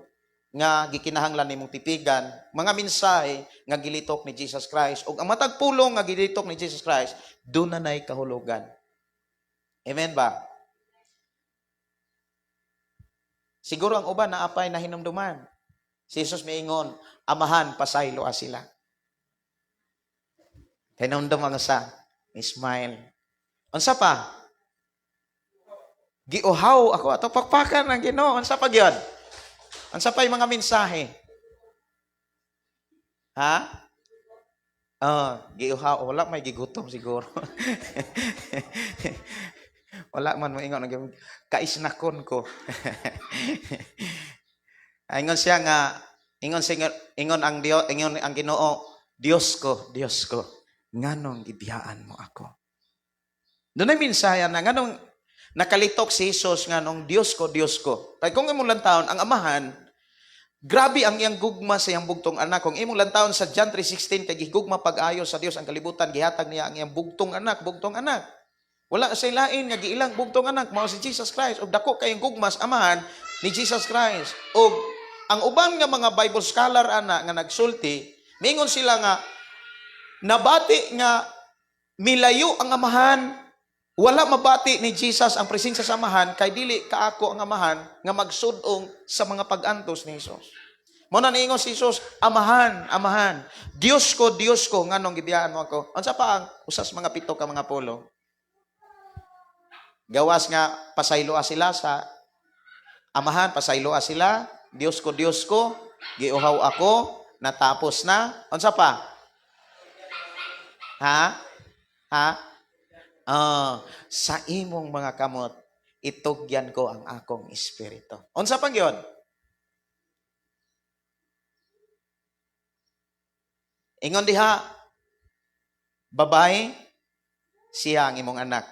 nga gikinahanglan nimong tipigan, mga mensahe nga gilitok ni Jesus Christ. Ug ang matag pulong nga gilitok ni Jesus Christ, duna nay kahulugan. Amen ba? Siguro ang uban naa pay nahinumduman. Si Jesus miingon, "Amahan, pasaylo sila." Hinumdum ang usa, smile. Unsa pa? Giuhaw ako ato pakpakan ang Ginoo. Unsa pa gyud? Unsa pa yung mga mensahe? Ha? Oh, giuhaw. Wala may gigutom siguro. Wala man mo ingon nag kaisnakon ko. Ingon siya nga ingon siya ingon ang Dios, ingon ang Ginoo, "Dios ko, Dios ko, nganong gibiyaan mo ako?" Dunay mensahe na nganong Nakalitok si Jesus nga nung Diyos ko, Diyos ko. Kay kung imong lantawon, ang amahan, grabe ang iyang gugma sa iyang bugtong anak. Kung imong lantawon sa John 3:16, kay gigugma pag-ayo sa Dios ang kalibutan, gihatag niya ang iyang bugtong anak, bugtong anak. Wala say lain nga giilang bugtong anak mao si Jesus Christ. Ug dako kayong gugma sa amahan ni Jesus Christ. Ug ang uban nga mga Bible scholar ana nga nagsulti, mingon sila nga nabati nga milayo ang amahan, wala mabati ni Jesus ang presensya sa amahan kay dili kaako ang amahan nga magsudong sa mga pag-antos ni Jesus. Mao na niingon si Jesus, "Amahan, Amahan, Diyos ko, Diyos ko, nganong gibiyaan mo ako?" Unsa pa ang usas mga pito ka mga pulong? Gawas nga pasayloa sila sa amahan, pasayloa sila, Diyos ko, Diyos ko, giuhaw ako, natapos na. Unsa pa? Ha? Ha? Ah, sa imong mga kamot, itugyan ko ang akong espiritu. Unsa pang yun? Ingon diha, babae, siya ang imong anak.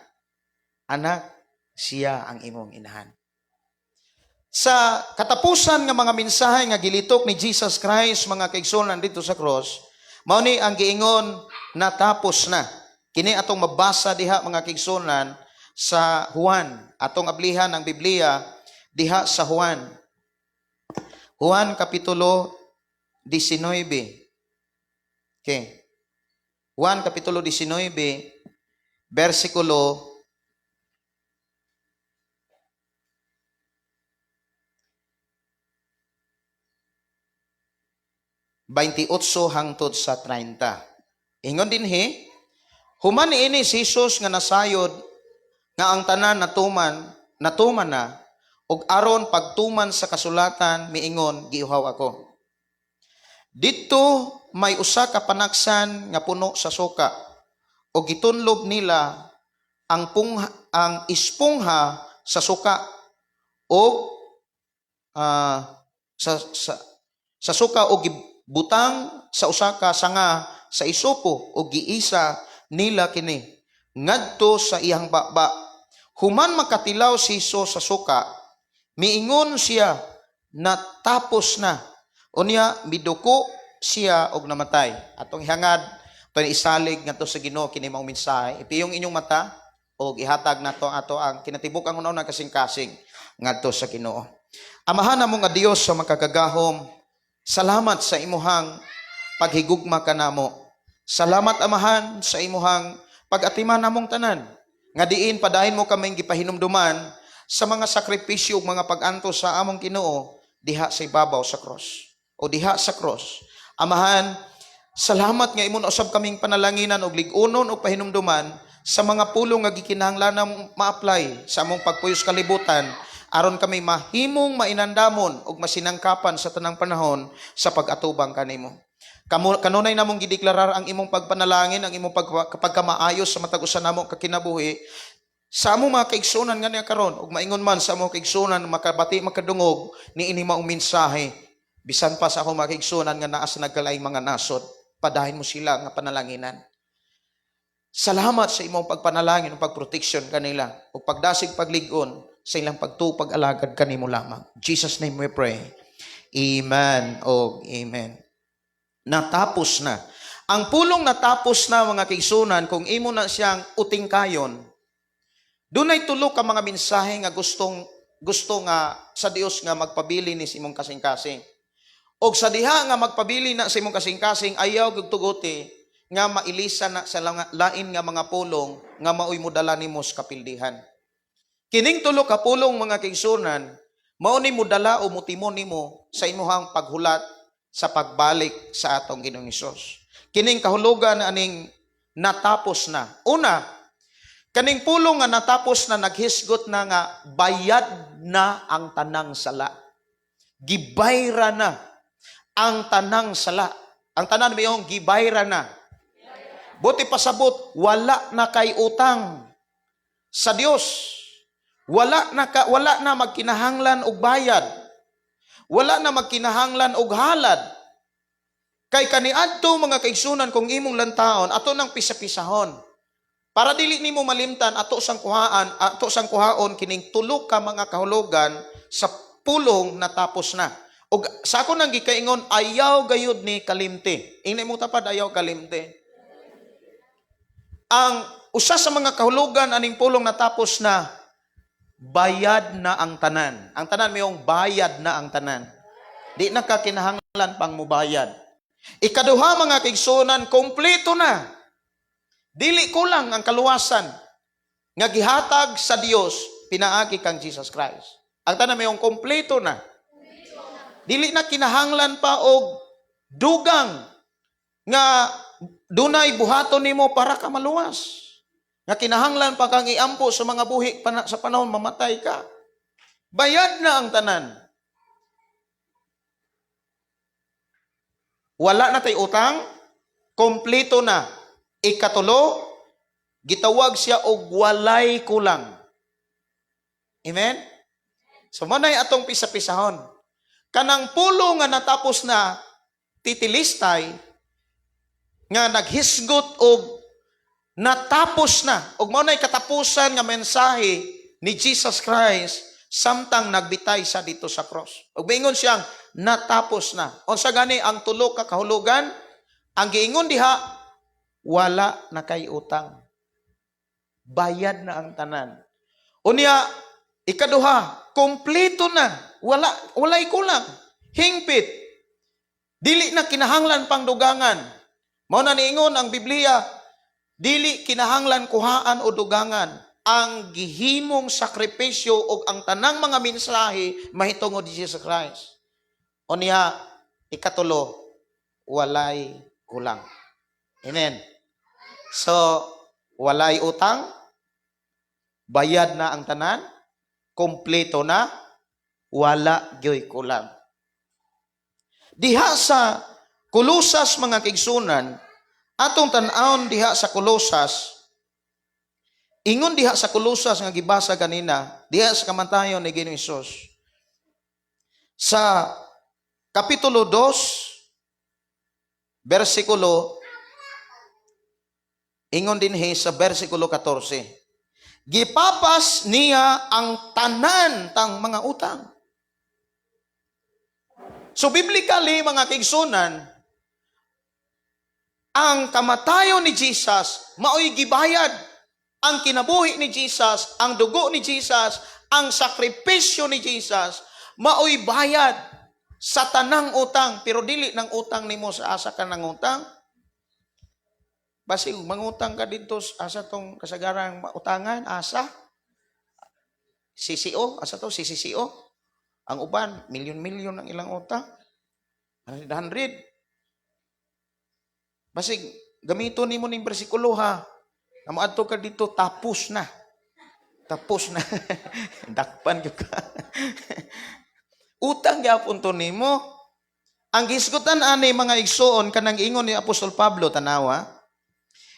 Anak, siya ang imong inahan. Sa katapusan nga mga mensahe nga gilitok ni Jesus Christ, mga kaigsuonan, dito sa cross, mao ni ang giingon, natapos na. Kini atong mabasa diha, mga kaigsuonan, sa Juan. Atong ablihan ang Biblia diha sa Juan. Juan kapitulo 19. Okay. Juan kapitulo 19 versikulo 28 hangtod sa 30. Ingon dinhi, human niini si Jesus nga nasayod nga ang tanan natuman, natuman na, ug aron pagtuman sa kasulatan miingon, "Giuhaw ako." Didto may usa ka panaksan nga puno sa suka ug gitunlob nila ang espongha sa suka og sa suka og gibutang sa usa ka sanga sa isopo ug giisa nila kini ngadto sa iyang baba. Human makatilaw si Jesus sa suka, miingon siya, "Natapos na." Unya miduko siya og namatay. Atong ihangad, atong isalig ngadto sa Ginoo kini maong mensahe. Ipiyong inyong mata og ihatag nato ato ang kinatibuk ang una kasing-kasing ngadto sa Ginoo. Amahan namo nga Dios sa makagagahom, salamat sa imuhang paghigugma kanamo. Salamat, Amahan, sa imuhang pag-atiman namong tanan. Nga diin padayon mo kaming gipahinumduman sa mga sakripisyo ug mga pag-antos sa among Ginoo diha sa ibabaw sa cross o diha sa cross. Amahan, salamat nga imo na usab kaming panalanginan og lig-unon og pahinumduman sa mga pulong nga gikinahanglan ma-apply sa among pagpuyos kalibutan aron kami mahimong mainandamon ug masinangkapan sa tanang panahon sa pag-atubang kanimo. Kanunay namong gideklarar ang imong pagpanalangin, ang imong pagkamaayo sa matag usa namo ka kinabuhi sa among mga kaigsuonan nga niya karon, ug maingon man sa among kaigsuonan makabati, makadungog niini maong mensahe, bisan pa sa akong mga kaigsuonan nga naa sa nagkalaing mga nasod, padayon mo sila nga panalanginan. Salamat sa imong pagpanalangin ug pagproteksyon kanila ug pagdasig, paglig-on sa ilang pagtuo, pag-alagad kanimo lamang. Jesus name we pray. Amen og amen. Natapos na. Ang pulong natapos na, mga kaigsuonan, kung imo na siyang utingkayon, dunay tulo ka mga mensahe nga gustong gusto nga sa Dios nga magpabili ni sa imong kasing-kasing. Og sa diha nga magpabili na sa imong kasing-kasing, ayaw gyud tuguti nga mailisa na sa lain nga mga pulong nga maoy modala nimo sa kapildihan. Kining tulo ka pulong, mga kaigsuonan, mao ni modala o motimon nimo sa imuhang paghulat sa pagbalik sa atong Ginoong Hesus. Kining kahulugan aning natapos na. Una, kaning pulong nga natapos na naghisgot na nga bayad na ang tanang sala. Gibayra na ang tanang sala. Ang tanan mayong gibayra na. Buot pasabot, wala na kay utang sa Dios. Wala na magkinahanglan og bayad. Wala na magkinahanglan og halad. Kay kaniadto, mga kaigsuonan, kung imong lantawon, ato nang pisa-pisahon. Para dili nimo malimtan, ato sang kuhaon kining tulo ka mga kahulugan sa pulong "natapos na". Og sa ako nang gikaingon, ayaw gayud ni kalimti. Ingna mo tapad, ayaw kalimti. Ang usa sa mga kahulugan aning pulong "natapos na", bayad na ang tanan. Ang tanan mayong bayad na ang tanan. Di na ka kinahanglan pang mubayad. Ikaduha, mga kaigsuonan, kompleto na. Dili kulang ang kaluwasan nga gihatag sa Dios pinaagi kang Jesus Christ. Ang tanan mayong kompleto na. Dili na kinahanglan pa og dugang nga dunay buhaton nimo para ka maluwas. Nga kinahanglan pa kang iampo sa mga buhi sa panahon mamatay ka. Bayad na ang tanan. Wala na tay utang, kompleto na. Ikatulo, gitawag siya og walay kulang. Amen? So mao nay atong pisa-pisahon. Kanang pulo nga "natapos na", tetelestai, nga naghisgot og natapos na. Og mao nay katapusan nga mensahe ni Jesus Christ samtang nagbitay sa dito sa cross. Og miingon siyang natapos na. Unsa gani ang tulo ka kahulugan? Ang giingon diha, wala na kay utang. Bayad na ang tanan. Unya, ikaduha, kompleto na. Wala, walay kulang. Hingpit. Dili na kinahanglan pang dugangan. Mao na niingon ang Biblia, dili kinahanglan kuhaan o dugangan ang gihimong sakripisyo o ang tanang mga mensahe mahitungod ni Jesus Christ. Unya, ikatulo, walay kulang. Amen. So, walay utang, bayad na ang tanan, kompleto na, wala gyoy kulang. Diha sa Kolosas, mga kaigsuonan, atong tan-awon diha sa Kolosas, ingon diha sa Kolosas nga gibasa ganina, diha sa kamatayon ni Ginoong Hesus. Sa Kapitulo 2, versikulo, ingon dinhi sa versikulo 14. Gipapas niya ang tanan tang mga utang. So biblically, mga kaigsuonan, ang kamatayon ni Jesus maoy gibayad. Ang kinabuhi ni Jesus, ang dugo ni Jesus, ang sakripisyo ni Jesus, maoy bayad sa tanang utang, pero dili ng utang nimo sa asa ka ng utang. Basig mangutang ka dito asa tong kasagarang utangan, asa? CCO, asa to CCCO? Ang uban, milyon-milyon ang ilang utang. 100. Basig gamito nimo ning bersikulo ha. Nga moadto ka dito, tapos na. Tapos na. Dakpan gyud ka. Utang gyapon to nimo. Ang gisgutan ani, mga igsuon, kanang ingon ni Apostol Pablo, tanawa.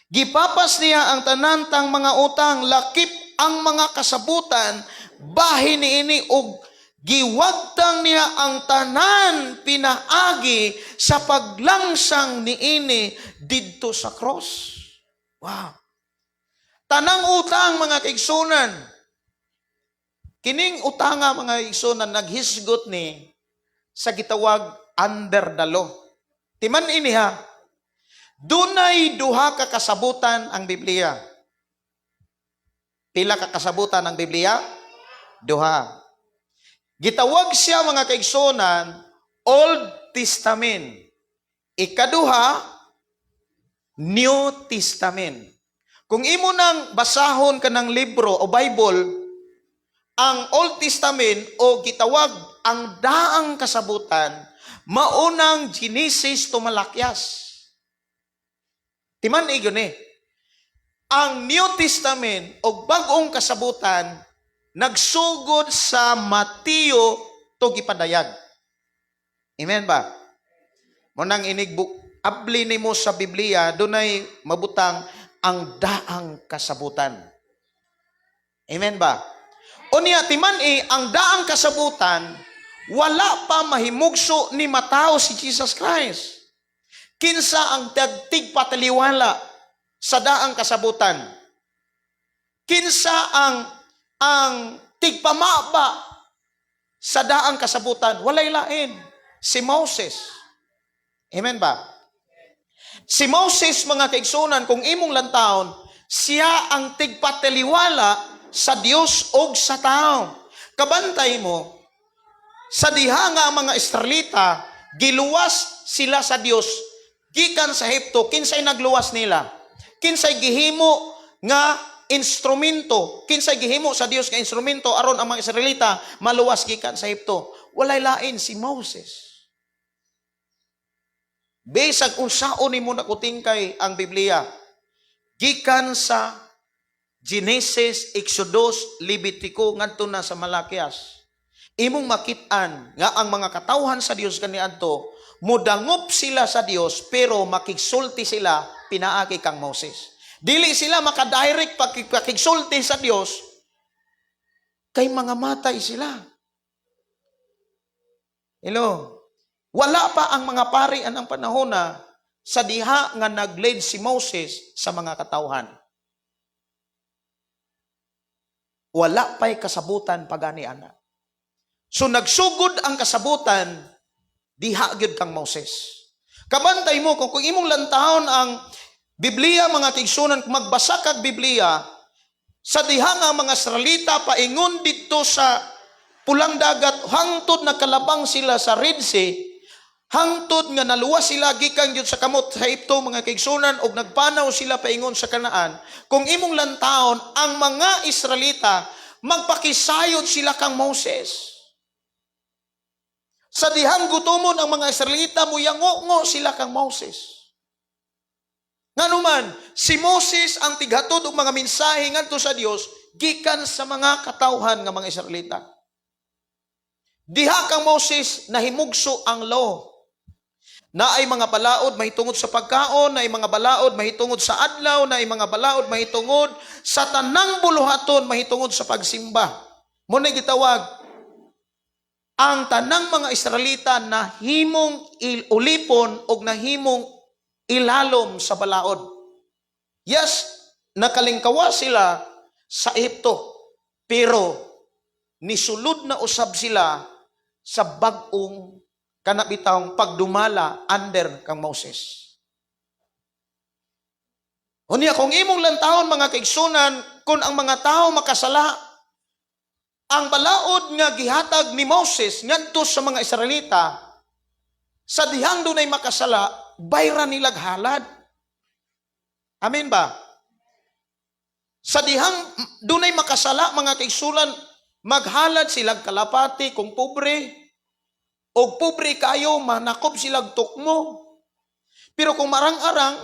Gipapas niya ang tanan tang mga utang, lakip ang mga kasabutan bahin niini, og giwagtang niya ang tanan pinaagi sa paglangsang niini didto sa cross. Wow. Tanang utang, mga kaigsuonan. Kining utanga, mga igsuonan, naghisgot ni sa gitawag under the law. Timan ini ha. Dunay duha ka kasabutan ang Biblia. Pila ka kasabutan ang Biblia? Duha. Gitawag siya, mga kaigsuonan, Old Testament. Ikaduha, New Testament. Kung imo nang basahon ka ng libro o Bible, ang Old Testament o gitawag ang daang kasabutan, maunang Genesis to Malakias. Timan gyud eh. Ang New Testament o bagong kasabutan nagsugod sa Mateo to gipadayag. Amen ba? Mao nang inigbuk abli nimo sa Biblia, dunay mabutang ang daang kasabutan. Amen ba? Unya, timan eh, ang daang kasabutan, wala pa mahimugso ni matawo si Jesus Christ. Kinsa ang tigpataliwala sa daang kasabutan? Kinsa ang tigpamaba sa daang kasabutan? Walay lain. Si Moses. Amen ba? Si Moses, mga kaigsunan, kung imong lantawon, siya ang tigpatiliwala sa Dios og sa tao. Kabantay mo, sa diha nga ang mga Israelita, giluwas sila sa Dios gikan sa Ehipto, kinsay nagluwas nila? Kinsay gihimo nga instrumento? Kinsay gihimo sa Dios nga instrumento aron ang mga Israelita maluwas gikan sa Ehipto? Walay lain, si Moses. Bisag unsaon nimo nakutingkay ang Biblia, gikan sa Genesis, Exodus, Levitico ngadto na sa Malakias, imong makit-an nga ang mga katawhan sa Dios kaniadto mudangop sila sa Dios, pero makigsulti sila pinaagi kang Moses. Dili sila makadirect pakigsulti sa Dios kay mga matay sila. Hello. Wala pa ang mga pari anang panahon na sa diha nga nag-lead si Moses sa mga katawhan. Wala pa'y kasabutan pagani ana. So nagsugod ang kasabutan diha gyud kang Moses. Kabantay mo kung imong lantawon ang Biblia, mga kaigsunan, kung magbasa kag Biblia sa diha nga ang mga Israelita paingon didto sa Pulang Dagat hangtod nakalabang sila sa Red Sea, hangtod nga naluwas sila gikan gyud sa kamot sa Ehipto, mga kaigsunan, og nagpanaw sila paingon sa Kanaan, kung imong lantawon ang mga Israelita, magpakisayod sila kang Moses. Sa dihang gutomon ang mga Israelita, muyango sila kang Moses. Nganuman, si Moses ang tighatod og mga mensahe ngadto sa Dios gikan sa mga katawhan nga mga Israelita. Diha kang Moses nahimugso ang law. Naay mga balaod mahitungod sa pagkaon, naay mga balaod mahitungod sa adlaw, naay mga balaod mahitungod sa tanang buluhaton mahitungod sa pagsimba. Mao na gitawag ang tanang mga Israelita nahimong ulipon og nahimong ilalom sa balaod. Yes, nakalingkawa sila sa Ehipto, pero nisulod na usab sila sa bag-ong kanabitawng pagdumala under kang Moses. Unya, kung imong lantawon, mga kaigsunan, kung ang mga tao makasala, ang balaod nga gihatag ni Moses ngadto sa mga Israelita, sa dihang dunay makasala, bayran nilag halad. Amen ba? Sa dihang dunay makasala, mga kaigsunan, maghalad silag kalapati kung pobre, o pobre kayo, manakop silag tukmo. Pero kung marang-arang,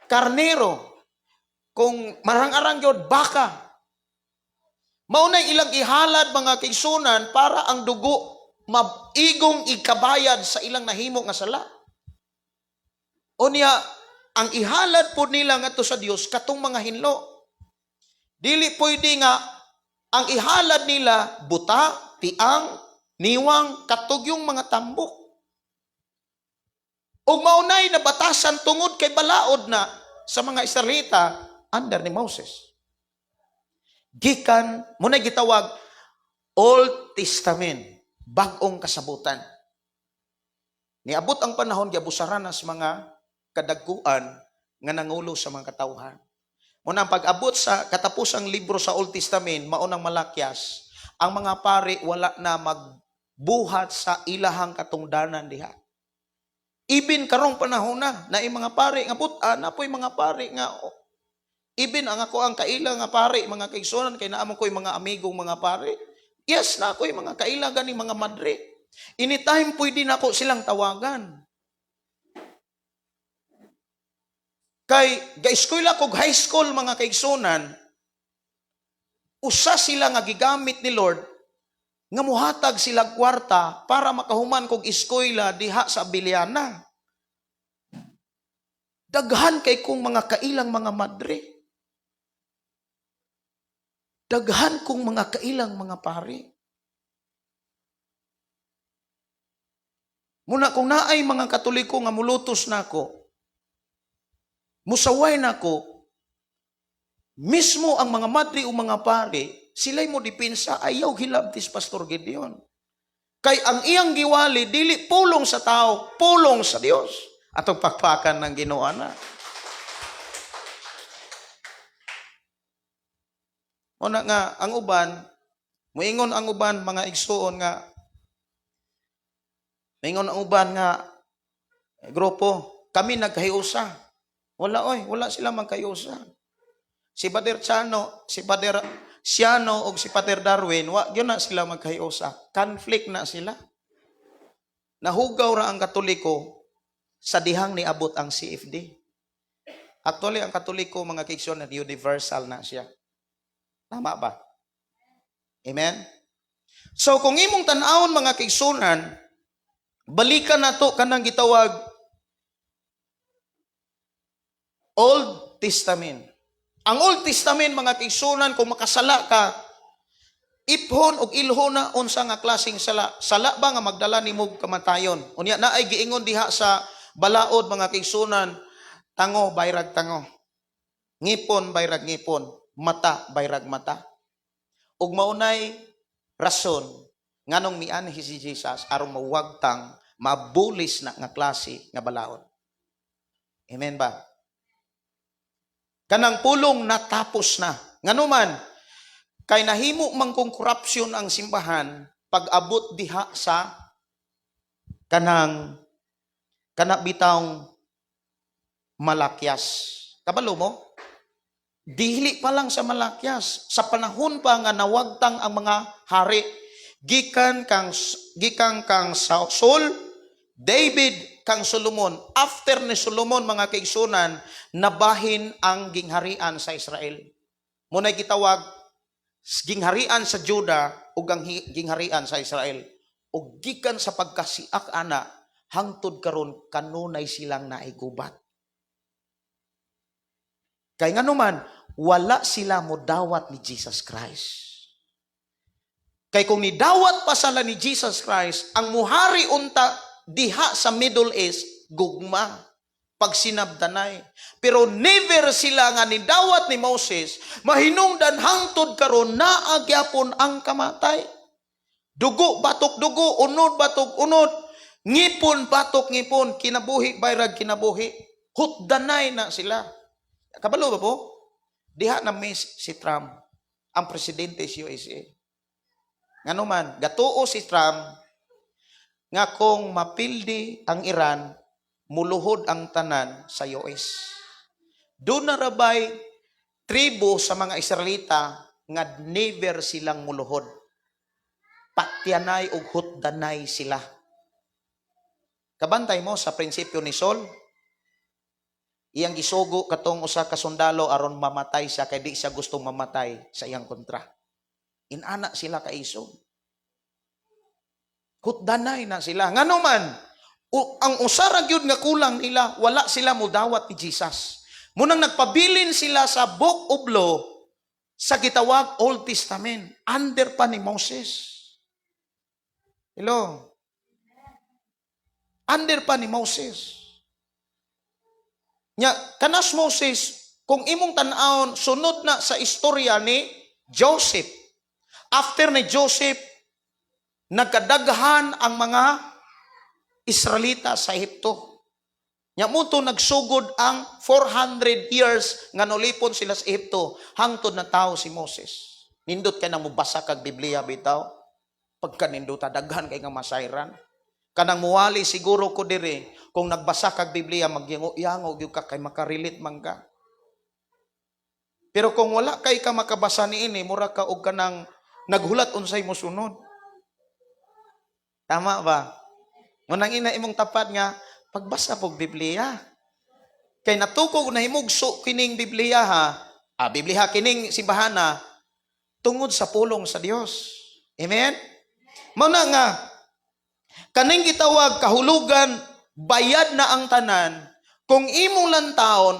karnero. Kung marang-arang yun, baka. Maunay ilang ihalad, mga kaigsunan, para ang dugo maigong ikabayad sa ilang nahimo nga sala. Unya, ang ihalad po nila ngadto sa Dios katong mga hinlo. Dili pwede nga ang ihalad nila buta, tiang, niwang, katugyong mga tambok. Ug maunay nabatasan tungod kay balaod na sa mga Israelita under ni Moses. Gikan mao na gitawag Old Testament, bag-ong kasabutan. Niabot ang panahon, giabusaran na sa mga kadagkuan nga nangulo sa mga katawhan. Muna ang pag-abot sa katapusang libro sa Old Testament, maunang Malakias, ang mga pari wala na magbuhat sa ilahang katungdanan diha. Ibin karong panahon na, na mga pari nga buta, na po'y mga pari nga oh. Ibin ang ako ang kaila nga pari, mga kaigsunan, kay naamo ko'y mga amigong mga pari. Yes, na ako'y mga kaila ganing mga madre. Anytime pwede na ako silang tawagan. Kay ga-eskwela kog high school, mga kaigsunan, usa sila nga gigamit ni Lord nga muhatag sila kwarta para makahuman kog eskwela diha sa Biliana. Daghan kay kong mga kailang mga madre. Daghan kong mga kailang mga pari. Muna kung naay mga Katoliko nga mulutos nako, musaway nako, Mismo ang mga madre o mga pare, sila'y mo dipinsa, ayaw hilabtis Pastor Gideon. Kay ang iyang giwali, dili pulong sa tao, pulong sa Dios. Atong pakpakan ng Ginoo na. Una nga, ang uban, muingon ang uban, mga igsuon nga, muingon ang uban nga, grupo, kami nagkahiusa. Wala oy, wala sila magkahiusa. Si Bader Chano, si Bader Siano og si Pater Darwin, wa gyud na sila magkahiusa. Conflict na sila. Nahugaw ra ang Katoliko sa dihang niabot ang CFD. Actually, ang Katoliko, mga kaigsoon, universal na siya. Tama ba? Amen? So, kung imong tan-awon, mga kaigsunan, balikan nato kanang gitawag Old Testament. Ang Old Testament, mga kaigsunan, kung makasala ka, iphon og ilho na unsa nga klaseng sala. Sala ba nga magdala nimo kamatayon? Unya na ay giingon diha sa balaod, mga kaigsunan, tango bayrag tango. Ngipon bayrag ngipon, mata bayrag mata. Ug maunay rason nganong mianhi si Jesus aron mawagtang mabulis na nga klase nga balaod. Amen ba? Kanang pulong natapos na. Nganuman, kay nahimo man kung corruption ang simbahan pag-abot diha sa kanang kana bitawng Malakias. Kabalo mo? Dili pa lang sa Malakias, sa panahon pa nga nawagtang ang mga hari, gikan kang Saul, David, kang Solomon. After ni Solomon, mga kaigsunan, nabahin ang gingharian sa Israel. Muna'y gitawag gingharian sa Juda ug ang gingharian sa Israel. Ug gikan sa pagkasiak ana hangtod karon kanunay silang naigubat. Kay nganuman, wala sila modawat ni Jesus Christ. Kay kung nidawat pa sila ni Jesus Christ, ang muhari unta diha sa Middle East, gugma, pagsinabdanay. Pero never sila nga nidawat ni Moses, mahinungdan hangtod karon naa gyapon ang kamatay. Dugo batok dugo, unod batok unod, ngipon batok ngipon, kinabuhi bayrag kinabuhi. Hutdanay na sila. Kabalo ba po? Diha na miss si Trump, ang presidente sa USA. Nganuman, gatuo si Trump nga kung mapildi ang Iran, muluhod ang tanan sa US. Doon na rabay tribo sa mga Israelita nga never silang muluhod. Patyanay ug hutdanay sila. Kabantay mo sa prinsipyo ni Saul, iyang gisugo katong usa ka sundalo aron mamatay siya kay di siya gustong mamatay sa iyang kontra. Inana sila kaisog. Hutdanay na sila. Ngano man, ang usa ra gyud nga kulang nila, wala sila mudawat ni Jesus. Munang nagpabilin sila sa Book of Law sa gitawag Old Testament, under pa ni Moses. Hello? Under pa ni Moses. Nya, kanas Moses, kung imong tan-awon, sunod na sa istorya ni Joseph. After ni Joseph, nagkadaghan ang mga Israelita sa Ehipto. Nya muto nagsugod ang 400 years nga nolipon sila sa Ehipto hangtod na tao si Moses. Nindot kay nang mobasa kag Biblia bitaw. Pagka nindota daghan kay nga masayran. Kanang muwali siguro ko dire kung nagbasa kag Biblia magyango-yango gyud ka kay makarelate man ka. Pero kung wala kay ka makabasa niini, mura ka og kanang naghulat unsay mosunod. Tama ba? Munang ina imong tapad nga pagbasa pog Biblia. Kay natukog na himugso kining Biblia ha. Ah, Biblia kining simbahana tungod sa pulong sa Dios. Amen? Mao na nga kaning gitawag kahulugan bayad na ang tanan kung imong lantawon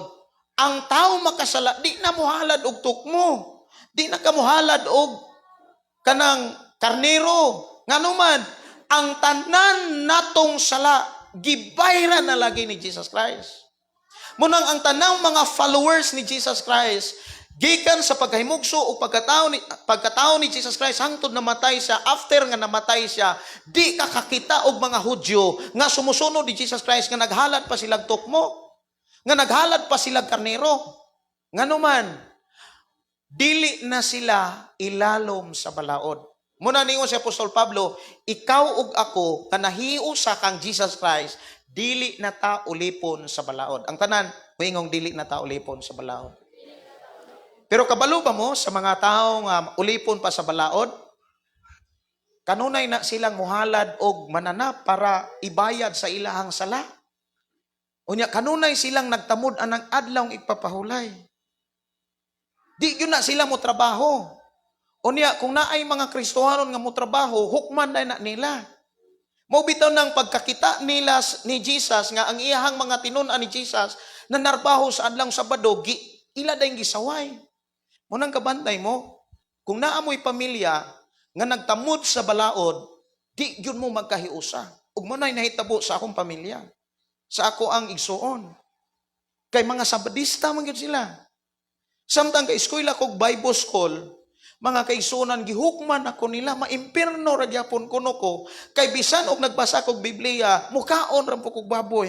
ang tao makasala di na mohalad og tukmo, di na ka mohalad og kanang karnero. Nganuman ang tanan natong sala gibayran na lagi ni Jesus Christ. Munang ang tanang mga followers ni Jesus Christ Gikan sa pagkahimugso o pagkatao ni Jesus Christ hangtod namatay siya, after nga namatay siya, di ka kakita og mga Hudyo nga sumusunod ni Jesus Christ nga naghalad pa silang tukmo, nga naghalad pa silang karnero. Ngano man, dili na sila ilalom sa balaod. Muna ningon si Apostol Pablo, ikaw ug ako nga nahiusa kang Jesus Christ, dili na ta ulipon sa balaod. Ang tanan, moingong, "Dili na ta ulipon sa balaod." Pero kabalo ba mo sa mga tao nga ulipon pa sa balaod? Kanunay na silang muhalad og mananap para ibayad sa ilahang sala. Unya kanunay silang nagtamod anang adlaw igpapahulay. Di gyud na sila mo trabaho. Unya kung naay mga Kristohanon nga mo trabaho, hukman na na nila. Mao bitaw nang pagkakita nila ni Jesus nga ang iyahang mga tinun-an ni Jesus na narbaho sa adlaw Sabado, gi, ila dayong gisaway. Mo nang kabantay mo, kung naa mo'y pamilya nga nagtamod sa balaod, di gyud mo magkahiusa. Ug mo na'y nahitabo sa akong pamilya, sa ako ang igsuon. Kay mga Sabadista man gyud sila. Samtang ka eskwela kog Bible school, mga kaigsuonan, gihukman ako nila, maimpirno ra gyapon kuno ko kay bisan og nagbasa kog Biblia, mukaon ra po kog baboy.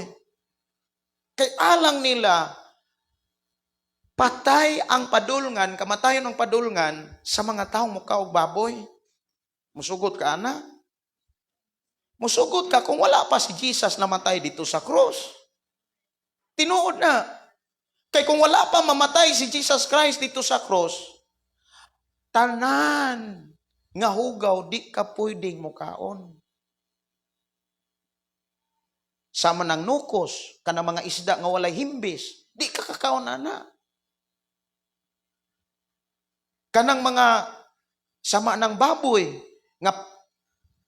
Kay alang nila patay ang padulngan, kamatayon ang padulngan sa mga taong mukaog baboy. Musugot ka ana? Musugot ka kung wala pa si Jesus namatay dito sa krus. Tinuod na. Kay kung wala pa mamatay si Jesus Christ dito sa krus, tanan nga hugaw di ka pwedeng mukaon. Sama ng nukos, kanang mga isda nga walay himbis, di ka kakaon ana. Kanang mga sama ng baboy nga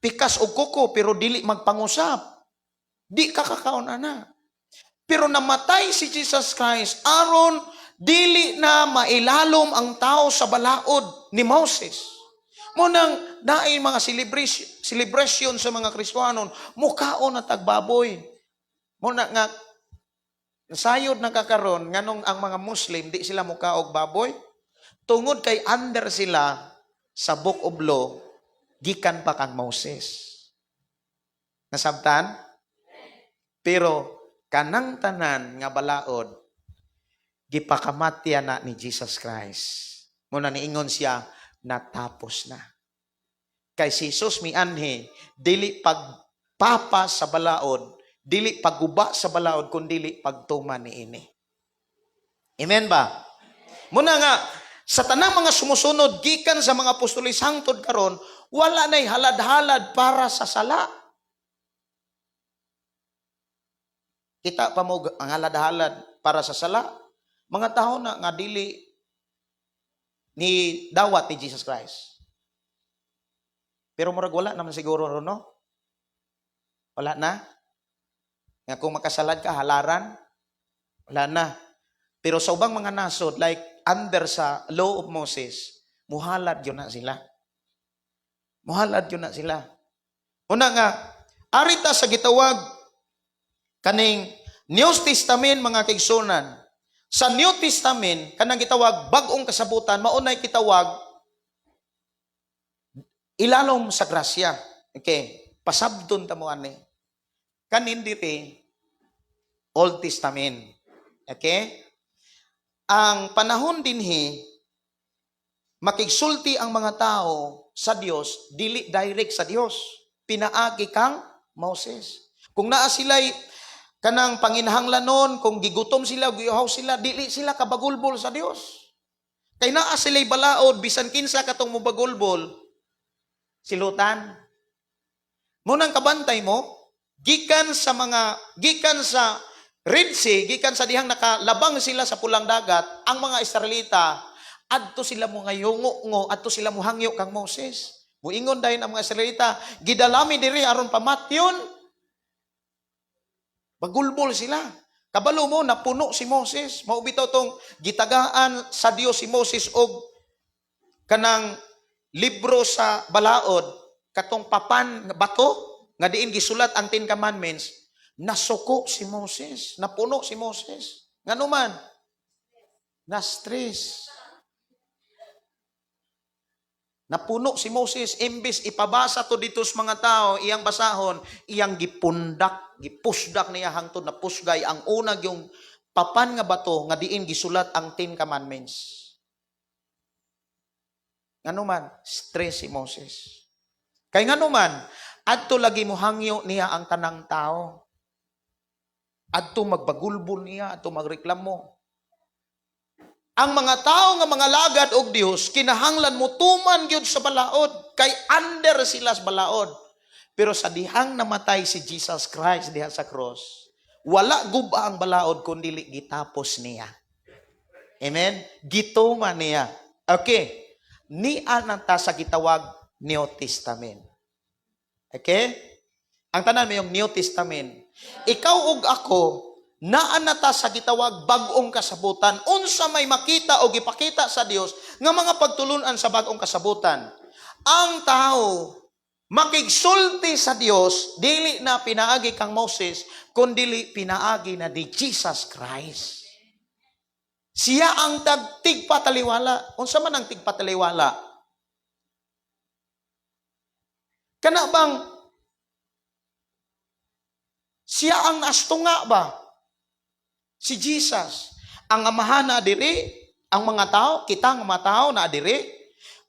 pikas og kuko pero dili magpangusap, di ka kakaon ana. Pero namatay si Jesus Christ aron dili na mailalom ang tao sa balaod ni Moses. Mo nang naay mga celebration sa mga Kristohanon, mukaon na tagbaboy. Mo na nga sayod na kakaron nganong ang mga Muslim di sila mukaog baboy, tungod kay under sila sa Book of Law gikan pa kang Moses. Nasabtan? Pero kanang tanan nga balaod gipakamatya na ni Jesus Christ. Muna niingon siya, "Natapos na." Kay si Jesus mianhi dili pagpapa sa balaod, dili pagguba sa balaod, kun dili pagtuman niini. Amen ba? Muna nga sa tanang mga sumusunod gikan sa mga apostolis hangtod karon, wala nay halad-halad para sa sala. Kita pa mo ang halad-halad para sa sala? Mga tao na nga dili ni dawat ni Jesus Christ. Pero murag wala naman siguro ron, no? Wala na. Nga kung makasalad ka, halaran, wala na. Pero sa ubang mga nasod, like under sa law of Moses, muhalad yun na sila. Muhalad yun na sila. Una nga, arita sa gitawag kaning New Testament, mga kaigsunan. Sa New Testament, kanang gitawag bag-ong kasabutan, maunay kitawag ilalom sa grasya. Okay, pasabton ta mo ani. Kanin diri Old Testament. Okay? Ang panahon dinhi makigsulti ang mga tao sa Dios, dili direct sa Dios. Pinaagi kang Moses. Kung naa sila'y kanang panginahanglanon, kung gigutom sila, giuhaw sila, dili sila kabagulbol sa Dios. Kay naa sila'y balaod, bisan kinsa katong mobagulbol, silutan. Munang kabantay mo, gikan sa Red Sea, gikan sa dihang nakalabang sila sa Pulang Dagat, ang mga Israelita, adto sila mo ngayungo, adto sila mo hangyo kang Moses. Muingon dayon ang mga Israelita, "Gidalami diri aron pamatyon." Bagulbol sila. Kabalo mo, napuno si Moses. Mao bitaw tong gitagaan sa Dios si Moses og kanang libro sa balaod, katong papan nga bato nga diin gisulat ang Ten Commandments, nasuko si Moses, napuno si Moses. Ngano man? Na-stress. Napuno si Moses, imbis ipabasa to dito sa mga tao, iyang basahon, iyang gipundak, gipusdak niya hangtod na pusgay ang una yung papan nga bato nga diin gisulat ang Ten Commandments. Ngano man, stress si Moses. Kay ngano man, adto lagi mohangyo niya ang tanang tao. Adto magbagulbol niya, adto magreklamo. Ang mga tao nga mga lagad og Dios kinahanglan mo tuman gyud sa balaod kay under sila sa balaod. Pero sa dihang namatay si Jesus Christ diha sa cross, wala guba ang balaod kun dili gitapos niya. Amen? Gituman niya. Okay. Nia na ta sa gitawag New Testament. Okay? Ang tanan mo yung New Testament. Ikaw ug ako, naa na ta sa gitawag bag-ong kasabutan. Unsa may makita o gipakita sa Dios nga mga pagtulunan sa bag-ong kasabutan. Ang tao makigsulti sa Dios dili na pinaagi kang Moses kundili pinaagi na di Jesus Christ. Siya ang tigpataliwala. Unsa man ang tigpataliwala? Kana bang siya ang astunga ba? Si Jesus. Ang amahan na diri, ang mga tao, kita ang mga tao na diri,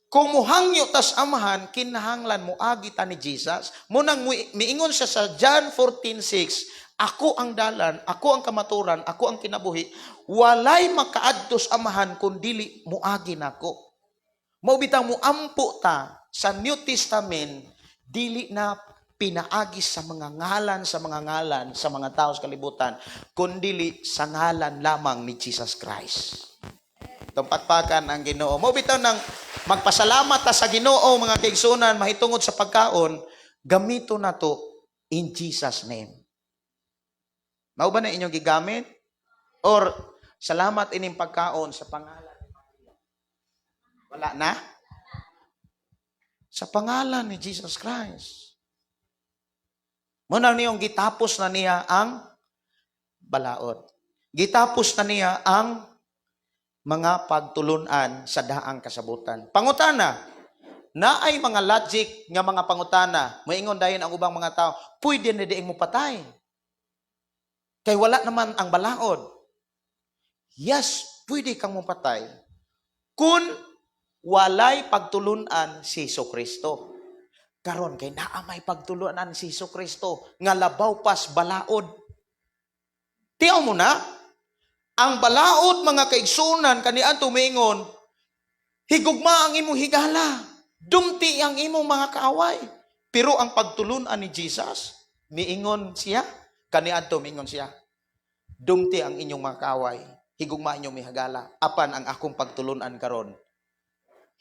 kung muhangyo tas amahan, kinahanglan mo agi ta ni Jesus. Munang miingon siya sa John 14:6, "Ako ang dalan, ako ang kamaturan, ako ang kinabuhi. Walay makaadtos amahan kung dili muagi nako." Mao bitang muampo ta sa New Testament, dili na pinaagi sa mga ngalan, sa mga ngalan, sa mga tao sa kalibutan, kundili sa ngalan lamang ni Jesus Christ. Tumpakpakan ang Ginoo. Mao bitaw nang magpasalamat ta sa Ginoo, mga kaigsuonan, mahitungod sa pagkaon, gamito na to in Jesus' name. Mao ba na inyong gigamit? Or salamat ining pagkaon sa pangalan ni Maria? Wala na? Sa pangalan ni Jesus Christ. Muna niyong gitapos na niya ang balaod. Gitapos na niya ang mga pagtulunan sa daang kasabutan. Pangutana, naay mga logic nga mga pangutana, moingon dayon ang ubang mga tao, pwede na diing mo patay. Kay wala naman ang balaod. Yes, pwede kang mopatay kung walay pagtulunan si Kristo. Karon kay naa may pagtulunan si Kristo nga labaw pas balaod. Tiyaw mo na, ang balaod, mga kaigsunan, kaniadto miingon, higugma ang imong higala, dumti ang imong mga kaaway. Pero ang pagtulunan ni Jesus, miingon siya, kaniadto miingon siya, dumti ang inyong mga kaaway, higugma inyong mihigala. Apan ang akong pagtulunan karon,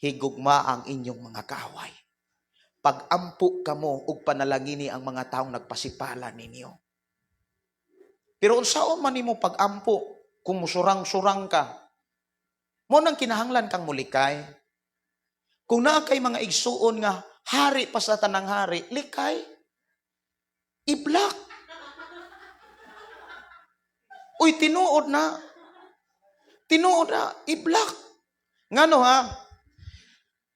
higugma ang inyong mga kaaway. Pag-ampo kamo ug panalangini ang mga taong nagpasipala ninyo. Pero unsaon man nimo pag-ampo kung musurang-surang ka? Mo nang kinahanglan kang mulikay. Kung naa kay mga igsuon nga hari pa sa tanang hari, likay. I-block. Uy, tinuod na. Tinuod na, i-block. Ngano ha?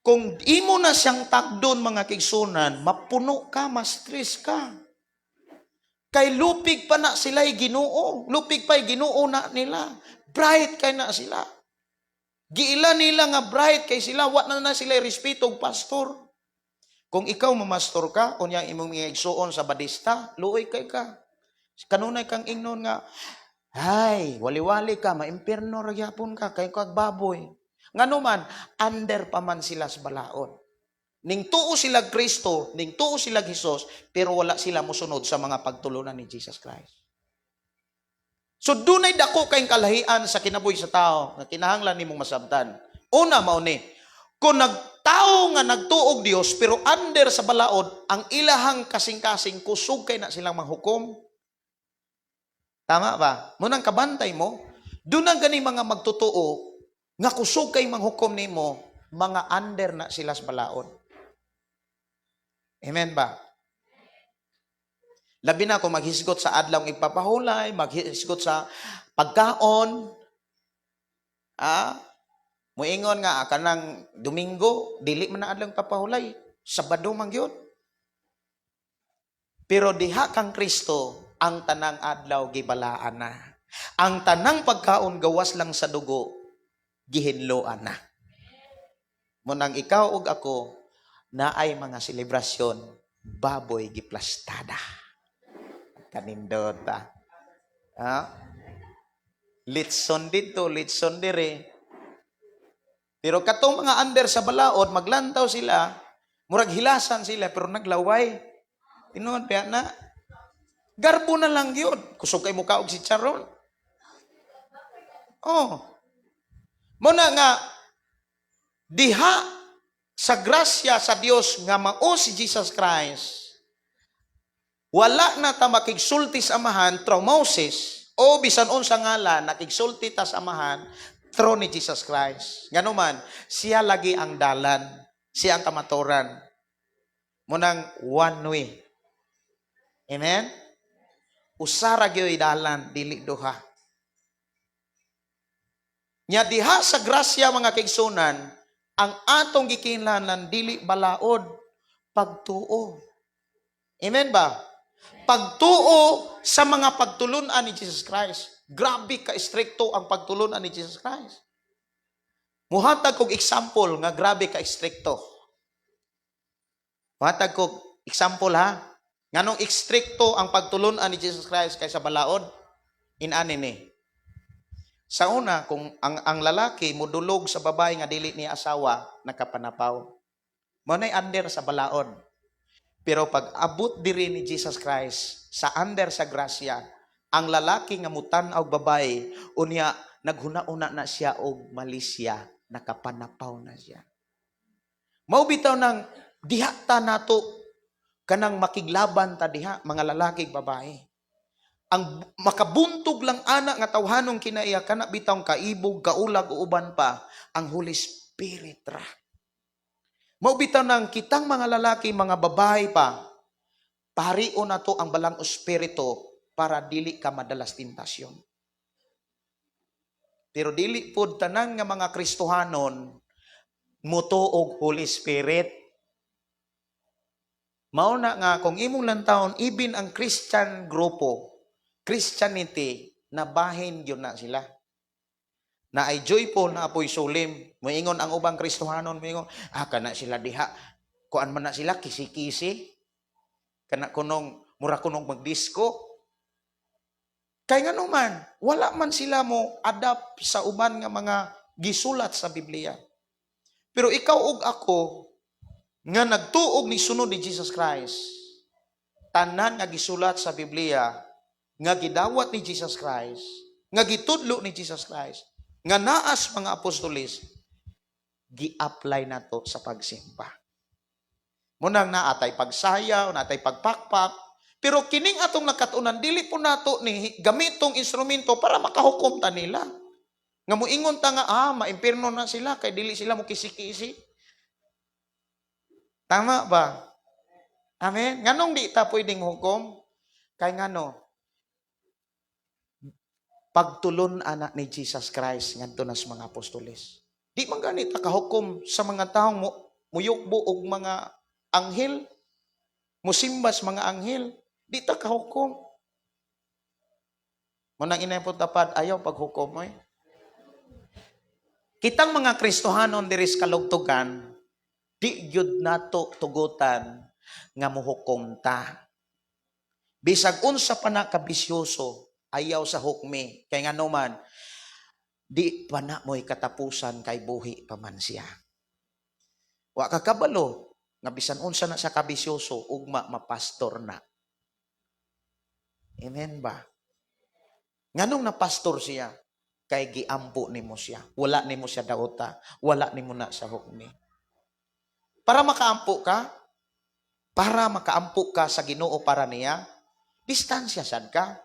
Kung imo na siyang tagdon, mga kaigsunan, mapuno ka, ma-stress ka. Kay lupig pa na sila Ginoo. Lupig pa Ginoo na nila. Bright kay na sila. Giila nila nga bright kay sila, wa na na sila respeto og pastor. Kung ikaw mamastor ka, unya imong mga igsuon sa badista, luoy kay ka. Kanunay kang ingnon nga, "Ay, wali-wali ka, maimpierno ra gyapon ka, kay kag baboy." Ngano man, under pa man sila sa balaod. Ning tuo sila Kristo, ning tuo sila Jesus, pero wala sila mosunod sa mga pagtulunan ni Jesus Christ. So dunay dako kayong kalahian sa kinabuhi sa tao nga kinahanglan nimong masabtan. Una mao ni, kung nagtao nga nagtuog Dios pero under sa balaod, ang ilahang kasing-kasing kusog kay na silang manghukom. Tama ba? Munang kabantay mo, doon ang gani mga magtotoo nga kusog kay manghukom nimo, mga under na sila sa balaod. Amen ba? Labi na kung maghisgot sa adlaw ipapahulay, maghisgot sa pagkaon. Ah, Moingon nga ah, kanang Domingo dili man na adlong papahulay, Sabado man gyud. Pero diha kang Kristo, ang tanang adlaw gibalaan na. Ang tanang pagkaon gawas lang sa dugo, gihinloan na. Munang ikaw ug ako naay mga selebrasyon, baboy giplastada. Kanindota. Ha? Litson dito, litson dire. Pero katong mga under sa balaod, maglantaw sila, murag hilasan sila, pero naglaway. Tinuod pa na. Garbo na lang yun. Kusog kay mukha og si Charon. Oh. Muna nga, diha sa grasya sa Dios nga mao si Jesus Christ, wala na ta makigsulti sa Amahan through Moses o bisan unsa ngalan, nakigsulti ta sa Amahan through ni Jesus Christ. Ngano man, siya lagi ang dalan, siya ang kamaturan. Munang one way. Amen? Usara gyoy dalan, dili duha. Nya diha sa grasya, mga kaigsunan, ang atong gikinahanglan dili balaod, pagtuo. Amen ba? Pagtuo sa mga pagtulunan ni Jesus Christ. Grabe ka istrikto ang pagtulunan ni Jesus Christ. Muhatag kog example nga grabe ka istrikto. Muhatag kog example ha. Nganong istrikto ang pagtulunan ni Jesus Christ kaysa balaod? Inani ni. Sa una, kung ang lalaki mudulog sa babae nga dili niya asawa, nakapanapaw. Mao nay under sa balaod. Pero pag abot diri ni Jesus Christ sa under sa grasya, ang lalaki nga mutan-aw og babae, unya naghuna-una na siya og malisya, nakapanapaw na siya. Mao bitaw nang diha ta nato kanang makiglaban ta diha, mga lalaki ug babae. Ang makabuntog lang ana nga tawhanong kinaiya, kana bitawng kaibog, kaulag o uban pa, ang Holy Spirit ra. Mao bitaw nang kitang mga lalaki, mga babae pa, pario na to ang Balang Espiritu para dili ka madalas tentasyon. Pero dili pod tanan nga mga Kristohanon mutuo og Holy Spirit. Mao na nga kung imong lantawon, even ang Christian grupo, Christianity, nabahin gyud na sila. Na ay joyful na apoy sulim. Moingon ang ubang Kristohanon, moingon, ah, kana sila diha. Kuan man na sila, kisi-kisi. Kana kunong, mura kunong magdisko. Kay nga man, wala man sila mo adapt sa uban nga mga gisulat sa Biblia. Pero ikaw ug ako, nga nagtuog ni sunod ni Jesus Christ, tanan nga gisulat sa Biblia, nga gidawat ni Jesus Christ, nga gitudlo ni Jesus Christ, nga naas mga apostolis, gi-apply nato sa pagsimba. Munang naatay pagsayaw, naatay pagpakpak, pero kining atong nakatunan, dili po nato ni gamitong instrumento para makahukom ta nila. Nga muingon ta nga, ah, maimpirno na sila, kay dili sila mo kisi-kisi. Tama ba? Amen? Nganong di ta pwedeng hukom? Kay ngano, pagtulon anak ni Jesus Christ ngadto na sa mga apostoles. Di man gani ta kahukom sa mga taong mo muyukbo og mga anghel, musimbas mga anghel, di ta kahukom. Munang inay po tapad, ayaw paghukom oy. Kitang mga Kristohanon diri sa kalugtugan, di gyud nato tugutan nga muhukom ta. Bisag unsa pa na kabisyoso, ayaw sa hukmi. Kay ngano man, di pa na mo'y katapusan kay buhi pa man siya. Wa ka kabalo nga bisan unsa na sa kabisyoso, ugma mapastor na. Amen ba? Nganong napastor siya? Kay giampo nimo siya. Wala nimo siya dauta. Wala nimo na sa hukmi. Para makaampo ka sa Ginoo para niya, distansya sad ka.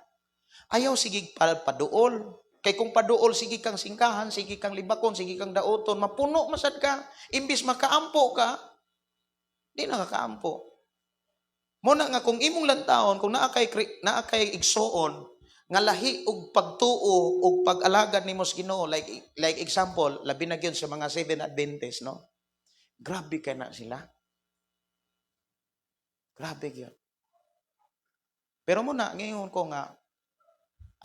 Ayaw sige paduol. Kay kung paduol, sige kang singkahan, sige kang libakon, sige kang dauton, mapuno masad ka. Imbis makaampo ka, di na kakaampo. Muna nga kung imong lantawon, kung naa kay igsoon, Nga lahi og pagtuo og pag-alagad nimo sa Ginoo, like example, labi na gyud sa mga Seven Adventists, no? Grabe kay na sila. Grabe gyud. Pero muna, ngayon ko nga,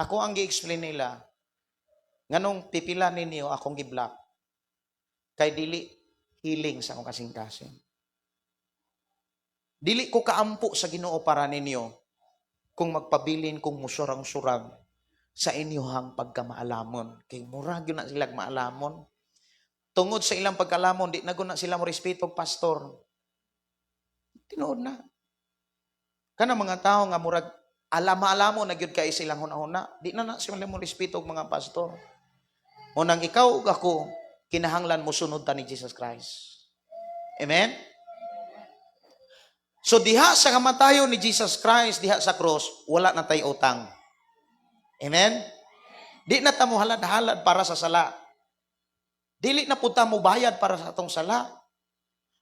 ako ang gi-explain nila, nganong pipila ninyo akong gi-block, kay dili healing sa akong kasing-kasing. Dili ko kaampo sa Ginoo para ninyo kung magpabilin kong musurang-surang sa inyohang pagkamaalamon. Kay murag yun na sila maalamon. Tungod sa ilang pagkaalamon, di na gud na sila mo respeto og pastor. Tinuod na. Kana mga tao nga murag alam-alamo na gyud kay silang hunahuna, di na na sila mo respeto og mga pastor. Unang ikaw ug ako kinahanglan mo sunod ta ni Jesus Christ. Amen? So diha sa kamatayon ni Jesus Christ diha sa cross, wala na tay utang. Amen? Di na ta mo halad-halad para sa sala. Dili na pud ta mo bayad para sa atong sala.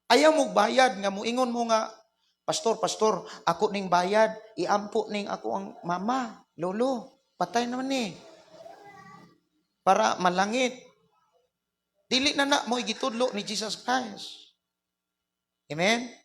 Ayaw mo bayad nga muingon mo nga, "Pastor, pastor, ako ning bayad, iampo ning ako ang mama, lolo, patay naman ni. Para malangit." Dili na na mo igitudlo ni Jesus Christ. Amen?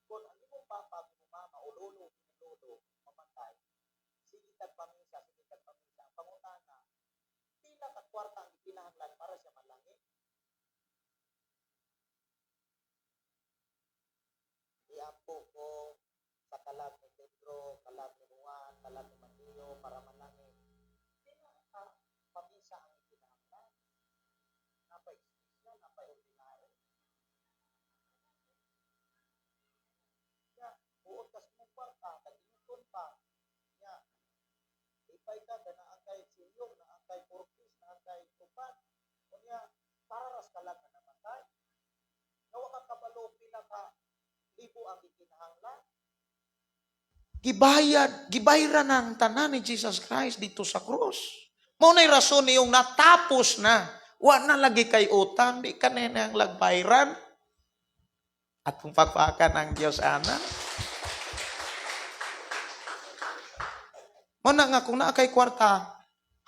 Kung ang imong papa, imong mama, o lolo, imong lolo, mamatay, sige kag pamisa, sige kag pamisa. Ang pangutana, pila ka kwarta ang gikinahanglan para siya malangit? Iampo ko sa kalag ni Pedro, kalag ni Juan, kalag ni Mateo para malangit. Pila ka pamisa ang gikinahanglan? Napay espesyal, napay ordinary. Ya, buot kas imong kwarta, tag-initon pa. Ya, ipay ka, ganaan kay senior, naan kay purpose, naan kay tupad. Unya, para ras kalag na namatay. Nga wa ka kabalo pila ka libo ang gikinahanglan. Gibayad, gibayran ang tanan ni Jesus Christ dito sa krus. Mao na'y rason niyong natapos na. Wa na lagi kay utang, di ka na nang lagbayran. At kung pakpakan ang Diyos, ana. Mao na nga kung naa kay kwarta,